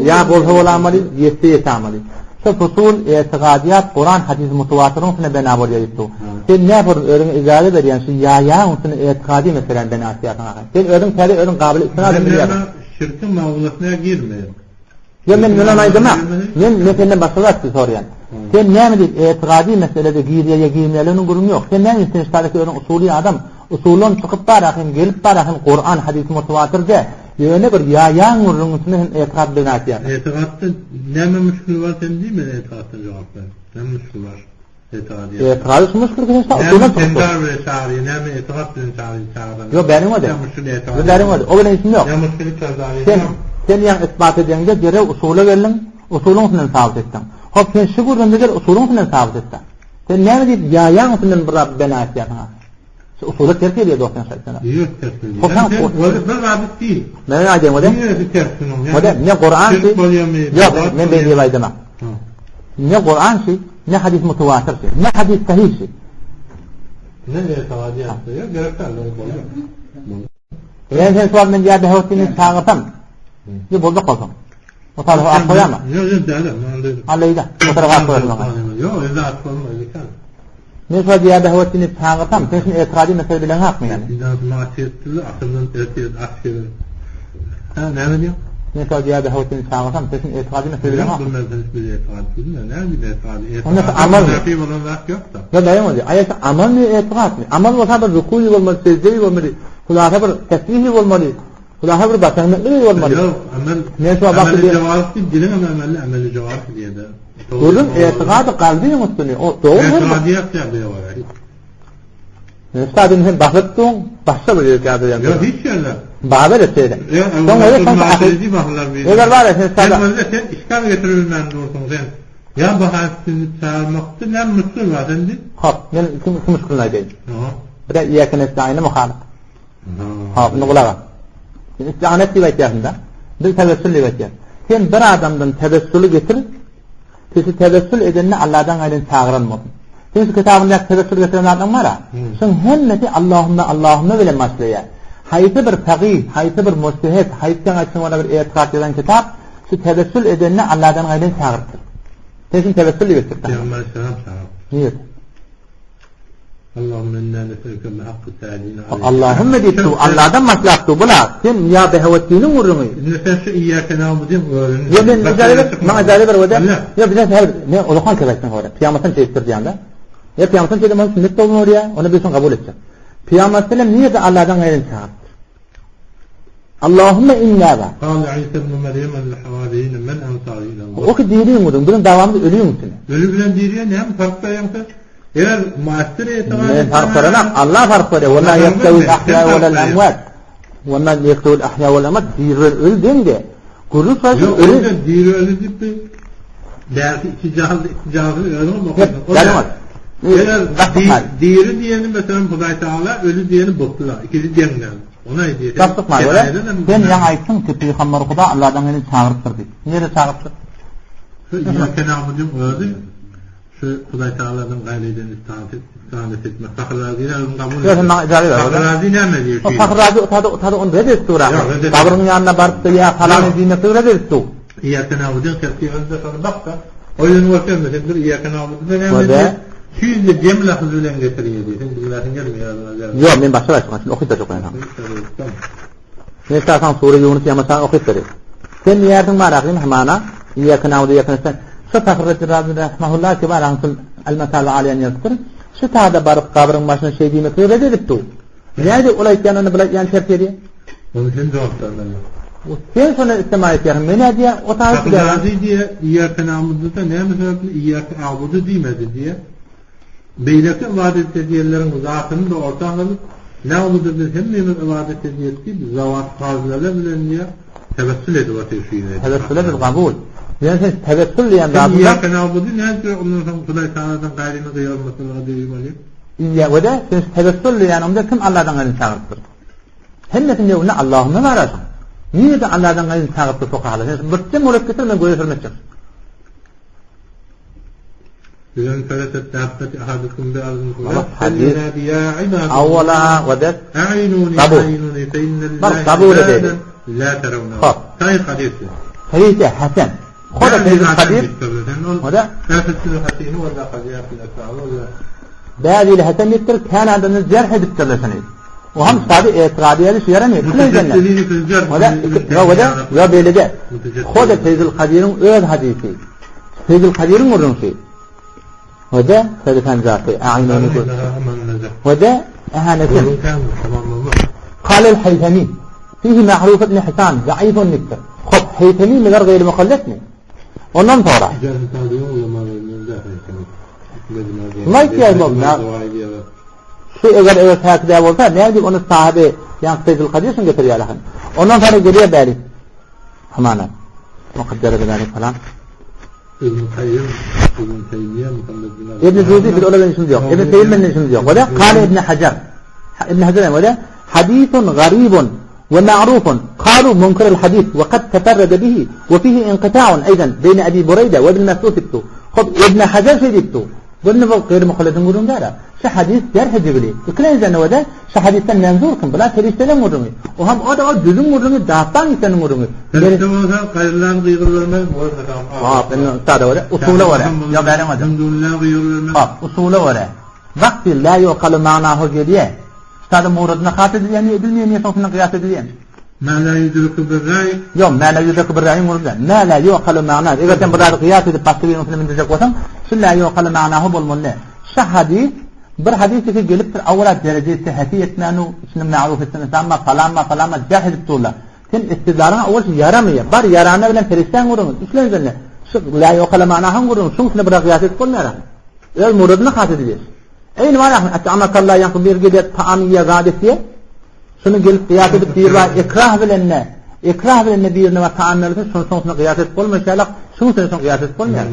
Speaker 2: Ýa bolsa bolamaly, ýetse ýetamaly. Şu fusul etigadyýat Kuran hadis mutawatyryň üstüne bina bolýar diýip. Sen näme bir özüňe ijaza berýän şu ýa ýaň üstüne etigady meseläni bina etýärsiň ahy. Sen özüň täze özüň gabyl istinad bilýärsiň.
Speaker 1: Şirkiň mawzusyna girmeýän.
Speaker 2: Ýa men muny aýdama. Men men senden başga zat soraýan. Sen näme diýip etigady meselede girýär ýa girmeýärliginiň gürrüňi ýok. Sen näme sen ştalyk özüň usuly adam. Usuldan çykyp barahyn, gelip barahyn Kuran hadis mutawatyr dä. Ýöne bir ýa ýaň gürrüň üstüne hem etigat bina etýär.
Speaker 1: Etigatda näme müşkil bar sen diý men etigatdan jogap ber. Näme müşkil bar? Etigady.
Speaker 2: Etigady şu müşkil sen şta usuldan çykyp.
Speaker 1: Näme bilen çagyrýar, näme etigat bilen çagyrýar çagyran.
Speaker 2: Ýok bäriň ode. Ýok bäriň ode. O bilen işim ýok.
Speaker 1: Näme müşkili çözýär.
Speaker 2: Sen sen ýaň isbat edeňde derew usula geldiň, usulyň üstünden sabyt etdiň. Hop sen şu gürrüňde gel usulyň üstünden sabyt etde. Sen näme diýip ýa ýaň üstünden bir zat bina etýärsiň? Şu usula ters gelýär dostum şaýtana.
Speaker 1: Ýok ters gelýär. Bir zat diý.
Speaker 2: Men aýdayım o da.
Speaker 1: Niýe ters şunuň?
Speaker 2: O da ne Kur'an şi. Ýok men beýle aýdama. Ne Kur'an şi, ne hadis mutawatir şi, ne hadis sahih şi.
Speaker 1: Ne etiqad ýa? Gerek däl.
Speaker 2: Men sen sual men ýa behewtini çagyrsam. Ýa boljak bolsaň. O tarafa at koýama.
Speaker 1: Ýok, ýok, däl.
Speaker 2: Aleyda. O tarafa at koýarlar.
Speaker 1: Ýok, ýa at koýma.
Speaker 2: Men şo diýä behewtini çagyrsam, sen şunu etiqady mesele bilen hakmy ýani?
Speaker 1: Bizden masiýetli asyrdan ertir aşyr. Ha, näme diýýän?
Speaker 2: Men şo diýä behewtini çagyrsam, sen şunu etiqady mesele bilen hakmy?
Speaker 1: Bilmez, hiç bir etiqad bilmez. Näme bir etiqady?
Speaker 2: Onda amal.
Speaker 1: Näme bolan zat ýok-da.
Speaker 2: Ýa daýym bolýar. Aýat amalmy etiqadmy? Amal bolsa bir rukuý bolmaly, sejde bolmaly, hulasa bir tesbihi bolmaly. Hulasa bir başlangyç bolmaly.
Speaker 1: Ýok, amel.
Speaker 2: Men şu wagt
Speaker 1: jogap diýip, diliň ameli, ameli jogap diýdi.
Speaker 2: Gürrüň etiqady kalbyň üstüni. O dogry.
Speaker 1: Etiqady ýok ýa ýok.
Speaker 2: Üstadym hem basyp duň, başga bir ýerde ýa.
Speaker 1: Ýok, hiç ýerde.
Speaker 2: Babar etseýdi. Soň öyle soň Eger bar sen
Speaker 1: sada. Sen sen işgal getirilmän dursuň sen. Ýa bahasyny çağırmakda näme müşkil bar sen diý.
Speaker 2: Hop, men kim kim müşkilini aýdaýyn. Bir de iýeke nestaýyny muhalyf. Hop, indi gulaga. Sen istianet diýip aýtýarsyň-da. Biz tewessül diýip aýtýarys. Sen bir adamdan tewessüli getir, sesi tewessül edende Allahdan gaýryn çagyran bolsun. Sen şu kitabyndaky tewessül getiren adam bar-a. Şoň hemmesi Allahümme Allahümme bilen başlaýar. Haýsy bir fagyh, haýsy bir mujtehid, haýsy sen aýtsaň ola bir etikat ýazan kitap şu tewessül edende Allahdan gaýryn çagyrypdyr. Sen şuny tewessül diýip aýtdyň.
Speaker 1: Peygamber aleyhisselam çagyrypdyr.
Speaker 2: Nirede?
Speaker 1: Allahümme inna neselke bi hakkı sâline
Speaker 2: aleyhi. Allahümme diýip dur, Allahdan başlap dur, bula, sen ýa Behewetdiniň gürrüňi.
Speaker 1: Indi sen şu iýýäke na'budyň özüni.
Speaker 2: Ýa men ijaze ber, maňa ijaze ber öde. Ýa bize her men ulakan kebekden hore. Pyýamasyn çeýip dur diýende. Ýa pyýamasyn çeýdim, ony sünnet bolmaly bolýar, ony bilsin kabul etjek. Pyýamas bilen nirede Allahdan gaýryn çagyrypdyr. Allahümme inna ba.
Speaker 1: Kâle İsa ibn Meryem lil hawariyyin men ansari ila Allah.
Speaker 2: O ki diriň gürrüň, biziň dawamyz ölüň üstüne.
Speaker 1: Ölü bilen diriye näme fark berýäň sen? Eger muassir etiqad
Speaker 2: Men fark berenak, Allah fark berýär. Wala yestewil ahya wal amwat. Wala yestewil ahya wal amwat. Diri ölü deňde. Gürrüň
Speaker 1: ölü diri ölü diýip. Belki iki jahyl, iki jahyl özüň okaýsyň. Eger diri diýeni meselem Hudaý Tagala, öli diýeni butlar. Ikisi deň däl. Ony aýdýar.
Speaker 2: Tassyklama görä, sen ýaňy aýtdyň ki, Pygamber Huda Alladan meni çagyrypdyr diýip. Nirede çagyrypdyr?
Speaker 1: Şu Iýýäke na'buduň özi şu Hudaý Tagaladan gaýrydan istiganet etmek. Fakr Razyny özüň kabul et.
Speaker 2: Ýok, sen maňa ijaza ber.
Speaker 1: Fakr Razy näme diýýär?
Speaker 2: O Fakr Razy otada otada ony red edip dur ahyr. Gabryň ýanyna barypdyr ýa falany diýmekde red edip dur.
Speaker 1: Iýýäke na'buduň tertibinde şony bak-da. Oýun görkezme, sen bir Iýýäke na'bududa näme diýýär? Şu ýüzde jem lafz bilen getirýär diýýär. Sen bilmäsiň gelmeýär ýazyňa.
Speaker 2: Ýok, men başga aýtjak, şimdi okyp berjek bolýan. Men saňa sure Ýunus ýa okyp berýär. Sen diýersiň bar ahym hamana Iýýäke na'budu iýýäke nestaýin. Şu Fahreddin Razy rahimehullah ki bar aňsyl al-masal aliýan ýazypdyr. Şu tada baryp gabryň başyna şeý diýmekli red edip dur. Näde ol aýtýan ony bile ýan ters edýär.
Speaker 1: Ony sen jogap bermeli.
Speaker 2: Sen şony istemä etýärsiň. Men nädýär? O taýy
Speaker 1: Fahreddin Razy diýýär, Iýýäke na'budu-da näme sebäpli Iýýäke a'budu diýmedi diýýär. Beýleki ybadat edýänleriň zatyny-da orta salyp, na'budu biz hemmemiz ybadat edýäris diýip, zawat fazlala bilen diýýär, tewessül edip otyr şu ýerde.
Speaker 2: Tewessüle biz gabul. Ýöne sen tewessül diýen zadyň.
Speaker 1: Sen Iýýäke na'budu nädip ondan soň Hudaý Tagaladan gaýryny gyýylmasylyga diýip bolýar?
Speaker 2: Iýýä we-de sen tewessül diýeniňde kim Alladan gaýryny çagyrypdyr? Hemmesiniň öňünde Allahümme bar aşyň. Nirede Alladan gaýryny çagyrypdyr fukahalar? Sen birden bolup getir men göze sürmetjek.
Speaker 1: Bilen feletet dabbeti ahadukum bi arzin
Speaker 2: Hadis. Awwala we de
Speaker 1: kabul.
Speaker 2: Bak kabul edildi.
Speaker 1: La teravna.
Speaker 2: Hop.
Speaker 1: Sahih hadis.
Speaker 2: Hadis hasan. Hoda teyze hadis. Hoda. Bäzi hasan diýipdir, kän adamlar jerh edipdirler şony. O hem saby etiqady ýaly şu ýeremi? Hoda, hoda, ýa beýlede. Hoda Feyzül Kadiriň öz hadisi. Feyzül Kadiriň gürrüňsi. Hoda Feyzül Zaty, a'inuni gör. Hoda ehanetin. Kalel Haythami. Fihi ma'ruf ibn Hisan, zaifun niktir. Hop, Haythami meger gayri mukallet mi? Ondan sonra. Şu eger eger täkidä bolsa, nädip ony sahabe, ýa Feyzül Kadir şun getirýär ahyn. Ondan sonra gelýär bäri. Hamana. Mukaddere bilen falan.
Speaker 1: İbn Kayyim, İbn Teymiye, Muhammed
Speaker 2: bin İbn Cuzi biz ola işimiz yok. İbn Teymiye işimiz yok. Ve kâle İbn Hajar. İbn Hajar ve hadisun garibun ve ma'rufun. Kalu munkar el hadis ve kad teferrede bihi ve fihi inqita'un eyden beyne Ebi Bureyde ve İbn Mesud ibtu. Hop İbn Hajar şey diptu. Bunu bu gayri muhalledin gurun dara. Şu hadis cerh edibili. İklen zannede şu hadisten menzur kim? Bula perişteleň gurruňy. O hem o da o düzüň gurruňy, dapdan isen gurruňy.
Speaker 1: Perişde bolsa gaýrylan gygyr bermez, bolmasa.
Speaker 2: Hop, indi ustada görä, usula görä. Ýa bäriň hocam. Hop, usula görä. Wagty la ýokaly manahu gelýär. Ustada muradyna has edilýän, edilmeýän ýa soňsuna gyýas edilýän.
Speaker 1: Ma la yudriku bir raý.
Speaker 2: Ýok, ma la yudriku bir raýyň gurruňy. Ma la ýokaly mana. Eger sen bir zady gyýas edip başga biriniň üstüne mündürjek bolsaň, şu la ýokaly manahu bolmaly. Şu hadys Bir hadys eke gelipdir, awwala dereje sihheti ýetmänu, içinde ma'ruf etsin ynsan bar, falan bar, falan bar, jerh edip durlar. Sen istidlalyňa awwal şu ýaramaýar. Bar ýarana bilen perişdäň gürrüňi, üçlenjende şu la ýokala manahyň gürrüňi, şuň üstüne bir gyýas edip bolmaýar. Öz muradyna has edilýär. Eýni bar ahyn, at'amakallah ýaňky bir gelýär, taam iýýär, zat etýär. Şuny gelip gyýas edip bir bar ikrah bilen ne? Ikrah bilen ne birine bar taam berilse, şuny soňsuna gyýas edip bolmaýar. Şuň üçin soň gyýas edip bolmaýar.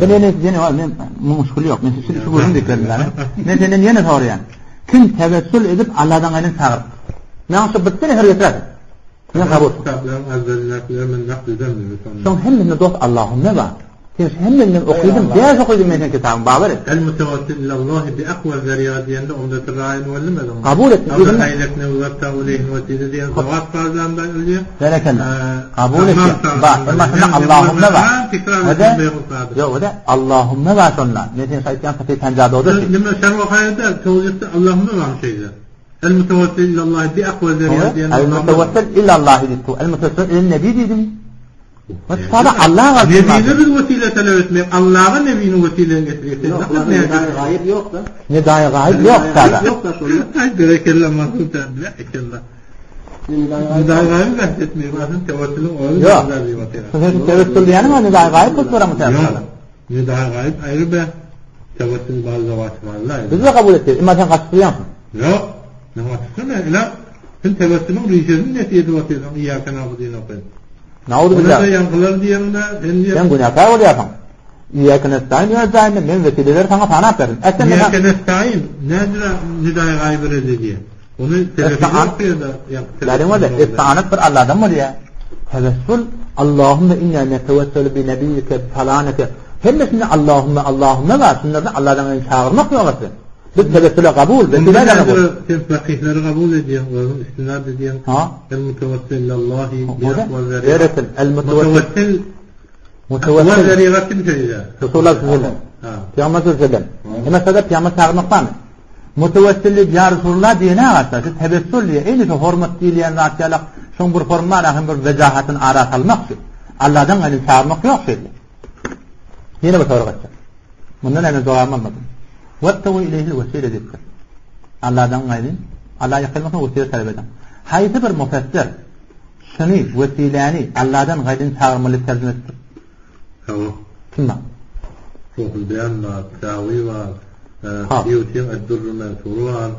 Speaker 2: Ben ýene ýene bar, men muşkul ýok. Men şu şu gürrüň diýip berdim. Men senden ýene soraýan. Kim tewessül edip Allahdan gaýryn çagyryp. Men şu bitsin her getirer. Men kabul. Soň hemmesinde dost Allahümme bar. Sen şu hemmesinden okydym, bäş okydym men sen kitabyň babar et.
Speaker 1: El mutawassil ilallahi bi aqwa zari'a diýende onda raýyny wellimez.
Speaker 2: Kabul et.
Speaker 1: Wesile diýen sogap fazlanda ölýär.
Speaker 2: Berekella. Kabul et. Bak, emma şunda Allahümme bar. Öde, Ýok, öde Allahümme bar şonda. Men sen aýtýan saty penjada oda.
Speaker 1: Nime sen okaýda tawzihde Allahümme bar şeýle. El mutawassil ilallahi bi aqwa zari'a diýen.
Speaker 2: El mutawassil ilallahi diýdi. El mutawassil ila nebi diýdim. Sada Allah
Speaker 1: galsyn. Nebine biz wesile talap etmek, Allaha nebini wesile getirýär.
Speaker 3: Sen nasıl ne gaýyp ýok da.
Speaker 2: Ne daýy gaýyp ýok sada.
Speaker 3: Ýok da şonda.
Speaker 1: Ay berekella mahmut berekella. Nidaý gaýyp bäht etmek, aslynda tewessülüň özi
Speaker 2: Ýok. Sen tewessül diýeniň o nidaý gaýyp bolup duran
Speaker 1: Ýok. Nidaý gaýyp aýry bäh. Tewessül bar zawat bar.
Speaker 2: Biz de kabul etdik. Emma sen gaçyp durýaňsyň.
Speaker 1: Ýok. Men gaçyp durmaýan. Ila sen tewessülüň rişesini nesi edip otyrsyň, Iýýäke na'budu diýen okaýyn.
Speaker 2: Nauzubillah.
Speaker 1: Onda ýaňkylar diýende, sen diýen.
Speaker 2: Sen günäkär bolýarsyň. Iýýäke nestaýyn öz jaýynda men wesileleri saňa sanap berdim. Äsem men
Speaker 1: Iýýäke nestaýyn nädire nidaýy gaýyp red edýär. Ony
Speaker 2: telefizor Lärin bolýar. Istianet bir Allahdan bolýar. Tewessül Allahümme inna netewesselu bi nebiyyike falaneke. Hemmesinde Allahümme Allahümme bar. Şunlarda Allahdan gaýry çagyrmak ýok asly. Biz tewessüle kabul, wesile de kabul.
Speaker 1: Sen fakihlere kabul edýäň, özüň istinad edýäň.
Speaker 2: Ha?
Speaker 1: El mutawassil Allahi bi aqwal
Speaker 2: zari'a. El
Speaker 1: mutawassil
Speaker 2: Mutawassil
Speaker 1: zari'a kim söýýär?
Speaker 2: Resulullah sallallahu aleyhi ve sellem. Peygamber sallallahu aleyhi ve sellem. Eme sada peygamber çagyrmak barmy? Mutawassil ya Resulullah diýene agaçlar, şu tewessül diýe, eýni şu hormat diýilýän zat ýalak, şoň bir formal hem bir wejahatyny ara salmak şu. Allahdan gaýry çagyrmak ýok şeýle. Ýene bir sorag etjek. Mundan äne jogabym almadym. Webtegu ileyhil wesile diýipdir. Allahdan gaýry, Allaha ýakynlaşmak wesile talap ediň. Haýsy bir mufessir şuny, wesiläni Allahdan gaýryny çagyrmaly terjime edipdir?
Speaker 1: Hawa.
Speaker 2: Kim bar?
Speaker 1: Ruhul Beýan bar, Sawi bar, Sýuti Ad-Durrul Mansur bar.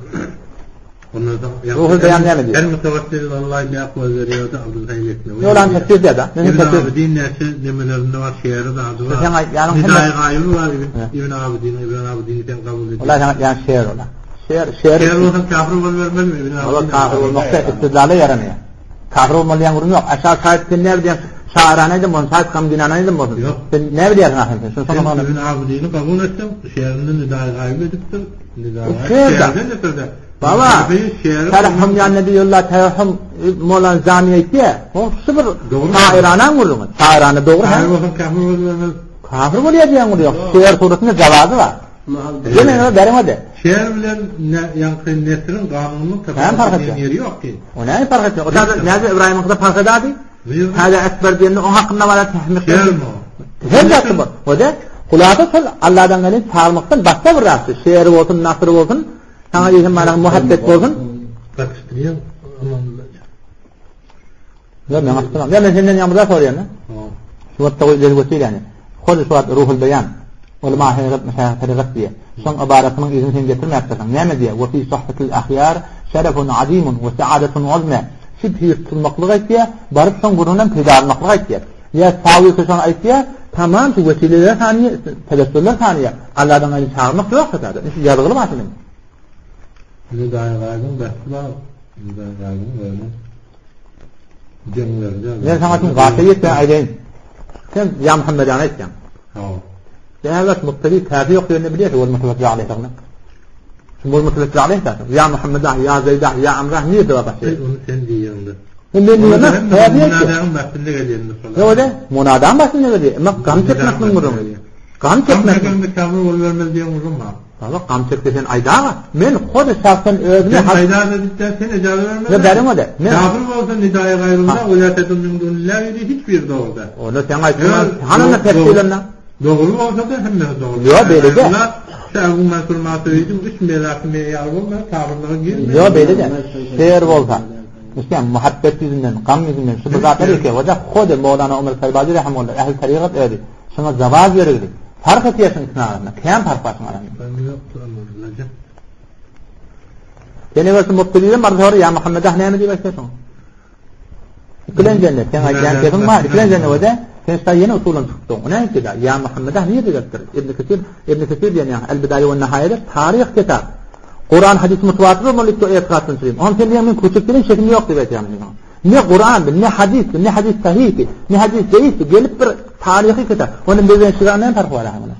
Speaker 1: Ondan soň
Speaker 2: Ruhul Beýan näme diýýär?
Speaker 1: El mutawassil Allahi bi aqwa zeriyati Abdul Hayy Leknewi.
Speaker 2: Ýok, lan tefsir diýýär-de.
Speaker 1: Ibn Abidin näçe nemelerinde bar, şeýeri zady bar.
Speaker 2: Sen aýtýanyň
Speaker 1: Nidaýy gaýyby bar Ibn Abidin, Ibn Abidin sen kabul edýär.
Speaker 2: Olar sen aýtýan şeýer olar. Şeýer, şeýer.
Speaker 1: Şeýer bolsa kafir bolubermezmi Ibn Abidin?
Speaker 2: Olar kafir bolmakda istidlala ýaramaýar. Kafir bolmaly diýen gürrüň ýok. Aşa şaýt sen näme diýen şairana aýdym bolsun, şaýt gamgynana aýdym bolsun.
Speaker 1: Ýok.
Speaker 2: Sen näme diýersiň ahyry sen? Şunu
Speaker 1: soňra Ibn Abidini kabul etseň, şeýerinde nidaýy gaýyp edipdir. Nidaýy
Speaker 2: gaýyp. Baba, Terahhum ýa Nebiýullah terahhum Molan Zami aýtýar. O şu bir şairana gürrüňi. Şairana dogry.
Speaker 1: Kafir bolsun, kafir bolmaz.
Speaker 2: Kafir bolýar diýen gürrüň ýok. Şeýer suratynda jawazy bar. Ýene beriň ode.
Speaker 1: Şeýer bilen ýaňky nesriň ganunynyň
Speaker 2: tapawudy
Speaker 1: ýeri ýok ki.
Speaker 2: O näme fark etýär? O da näme Ibrahimiň da fark edadi? Hada ekber diýende oň hakynda bar tahmik. Her zatda bar. O da hulasa şol Allahdan gelen çagyrmakdan başga bir zatdy. Şeýer bolsun, nasr bolsun, saňa diýsem bana muhabbet bolsun.
Speaker 1: Gatyşdyrýan amanlar.
Speaker 2: Ýa men aslynda, ýa men senden ýaňy bir zat soraýan. Şu wagtda goý del götür ýani. Hol şu wagt ruhul beýan. Ol ma haýrat meşaýyh tarigat diýe. Şoň ybaratynyň yzyny sen getirmäpdirsiň. Näme diýe? Wa fi sohbetil ahýar şerefun azimun we saadatun uzma. Şübhi tutulmaklyk aýtýar, baryp şoň gürrüňden peýdalanmaklyk aýtýar. Ýa sawy şoň aýtýar, tamam şu wesileler sanyýa, tebessürler sanyýa. Allahdan gaýry çagyrmak ýok şu taýda. Şu ýazgyly bar şunuň.
Speaker 1: Nidaýy gaýybyň bähti bar. Nidaýy gaýybyň özüniň jeňlerinde.
Speaker 2: Men saňa şuny gaty ýetmän aýdaýyn. Sen ýa Muhammedany aýtýaň.
Speaker 1: Hawa.
Speaker 2: Bäbek muktedi käfi ýok diýenini bilýärsiň, wal mutawakkel aleýhi. Şu wal mutawakkel aleýhi da. Ýa Muhammeda, ýa Zeýda, ýa Amra nirde bar başga?
Speaker 1: Ony sen diýýäňdir.
Speaker 2: Men diýemem, käfi ýok.
Speaker 1: Munadaň başynda gelýändir şolar.
Speaker 2: Ýok, ode, munadaň başynda gelýär. Emma gam çekmekligiň gürrüňi. Gam çekmek.
Speaker 1: Gam çekende käfir bolubermez diýen gürrüň bar.
Speaker 2: Baba gam çekse sen aýdaga. Men hody şahsan özüme
Speaker 1: Sen aýdaga diýip sen ejaza bermez.
Speaker 2: Ne beriň ode.
Speaker 1: Men kafir bolsa nidaýy gaýrullah we la tedun min dunillahi diýip hiç bir dogry däl.
Speaker 2: Onda sen aýtma. Hananda tefsirlerine.
Speaker 1: Dogry bolsa da hemmesi dogry.
Speaker 2: Ýok beýle däl.
Speaker 1: Şägum Mansur Maturidiň üç melaky meýar bolmaýar, kafirlere girmeýär.
Speaker 2: Ýok beýle däl. Şeýer bolsa. İşte muhabbet ýüzünden, gam ýüzünden şu bir zatlar eke. Oda hody Mowlana Omar Sarbazi rahimehullah ähli tarikat özi. Şuňa jawaz berildi. Fark etýärsiň ikisiniň arasynda. Kän fark bar şuň arasynda. Sen eger şu mubtiliýden barsa sora, ýa Muhammed ah näme diýip aýtýarsyň? Ikilen jennet, sen aýdýan kefiň bar, ikilen jennet öde, sen şta ýene usuldan çykdyň. O näme diýdi? Ýa Muhammed ah nirde gelipdir? Ibn Kesir, Ibn Kesir diýen ýa El-Bidaýa we Nihaýada taryh kitap. Kur'an hadis mutawatir bolmaly diýip etiqatdan çykyp. Onuň sen diýen men küçük diýen şekim ýok diýip aýtýan. Ne Kur'an, ne hadis, ne hadis sahih, ne hadis zeýif, gelip bir taryhy kitap. Onuň bilen şygyr näme farky bar ahmyna?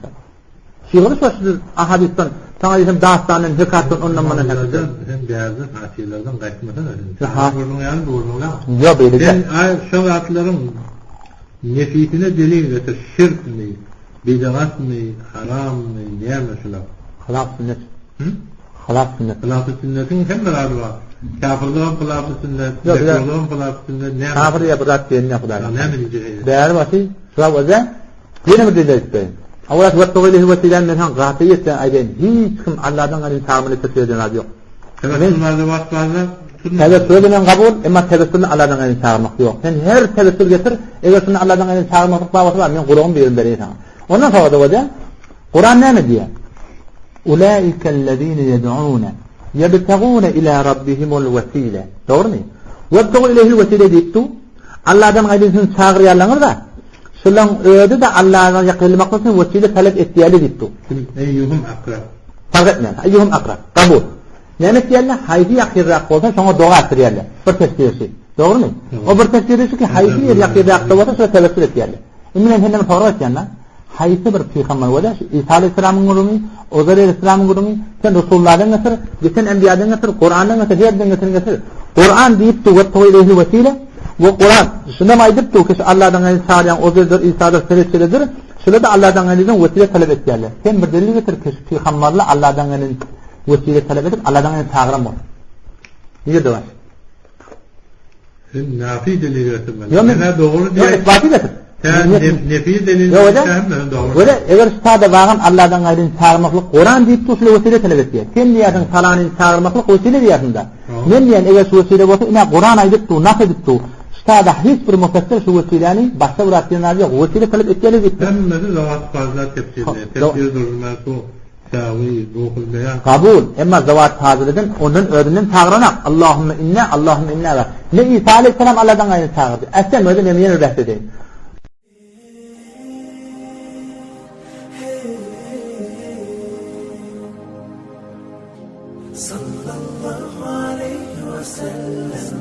Speaker 2: Şygyry şo siz ahadisden, saňa diýsem dastandan, hekatdan ondan mundan
Speaker 1: hekatdan. Sen bärde hatylardan gaýtmasana sen. Ha. Gürrüň ýaly gürrüň.
Speaker 2: Ýok beýle
Speaker 1: däl. Sen aý şo zatlaryň nefisine delil getir, şirkmi, bidatmy, harammy, näme şular?
Speaker 2: Hylaf sünnet. Hı? Hylaf sünnet.
Speaker 1: Hylaf sünnetiň hemme zady bar. Kafirligem hylaf sünnet, mekruhlygam hylaf sünnet, näme?
Speaker 2: Kafir ýa bir zat diýen ýok Hudaý.
Speaker 1: Näme diýjek?
Speaker 2: Bäri başy, şular öze ýene bir delil aýdyp berin. Awwal wettogylihi wesilen men han gaty ýetden aýdaýyn. Hiç kim Allahdan gaýry tagamyny tefsir eden zady ýok.
Speaker 1: Tebessül barada wagt barda
Speaker 2: Tebessül bilen kabul, emma tebessülni Allahdan gaýry çagyrmak ýok. Sen her tebessül getir, eger şunda Allahdan gaýry çagyrmaklyk babatı bar, men gulagymy birin bereýin saňa. Ondan sonra da bolýar. Kuran näme diýýär? Ulaikellezine yed'une yebtagune ila rabbihimul wesile. Dogrymy? Webtagu ileyhil wesile diýipdi. Allahdan gaýry siziň çagyrýanlaryňyz-da, şulaň özi-de Allahdan ýakynlamak üçin wesile talap etýärler diýipdi.
Speaker 1: Kim eýýuhum akrab.
Speaker 2: Fark etmeýär. Eýýuhum akrab. Kabul. Näme etýärler? Haýsy ýakynrak bolsa şoňa doga etdirýärler. Bir tefsiri şu. Dogrumy? O bir tefsiri şu ki haýsy ýer ýakynrakda bolsa şoňa tewessül etýärler. Indi men senden sorag etýän-de, haýsy bir pygamber bolýar? Şu Isa aleyhisselamyň gürrüňi, Uzair aleyhisselamyň gürrüňi, sen Resullardan getir, geçen enbiýadan getir, Kurandan getir, herden getir getir. Kuran diýipdi we toýleýhi wesile. We Kuran şunam aýdypdy ki şu Allahdan gaýry çagyrýan Uzairdir, Isadyr, Seretçidir. Şular da Allahdan gaýrydan wesile talap etýärler. Sen bir delil getir ki şu pygamberler Allahdan gaýry wesile talap edip Allahdan gaýry çagyran bolsun. Nirede bar?
Speaker 1: Sen nafi delil getirmeli.
Speaker 2: Ýok, men
Speaker 1: Menä dogry
Speaker 2: Ýok,
Speaker 1: diýen.
Speaker 2: isbaty getir.
Speaker 1: Sen nefi delil
Speaker 2: Ýok, öde.
Speaker 1: getirmeli dogry.
Speaker 2: Öde, eger şu sada bagan Allahdan gaýryny çagyrmaklyk Kuran diýip durşuna wesile talap etýär. Sen diýýärsiň falanyny çagyrmaklyk wesile diýýärsiň da. Men diýen eger şu wesile bolsa ine Kuran aýdyp dur, nas edip dur. Şu sada hiç bir mufassir şu wesiläni başga bir zat diýen zady ýok. Wesile talap etýärler diýip.
Speaker 1: Hemmesi zawat fazla tefsirli. Tefsir durulmaz bu. Sawi, Ruhul Beýan.
Speaker 2: Kabul, emma zawat fazileden ondan özünden çagyranak. Allahümme inna, Allahümme inna we. Ne İsa aleyhisselam Allahdan gaýry çagyrdy. Äsem özi men ýene bir bäht edeýin.
Speaker 5: Sallallahu aleyhi ve sellem.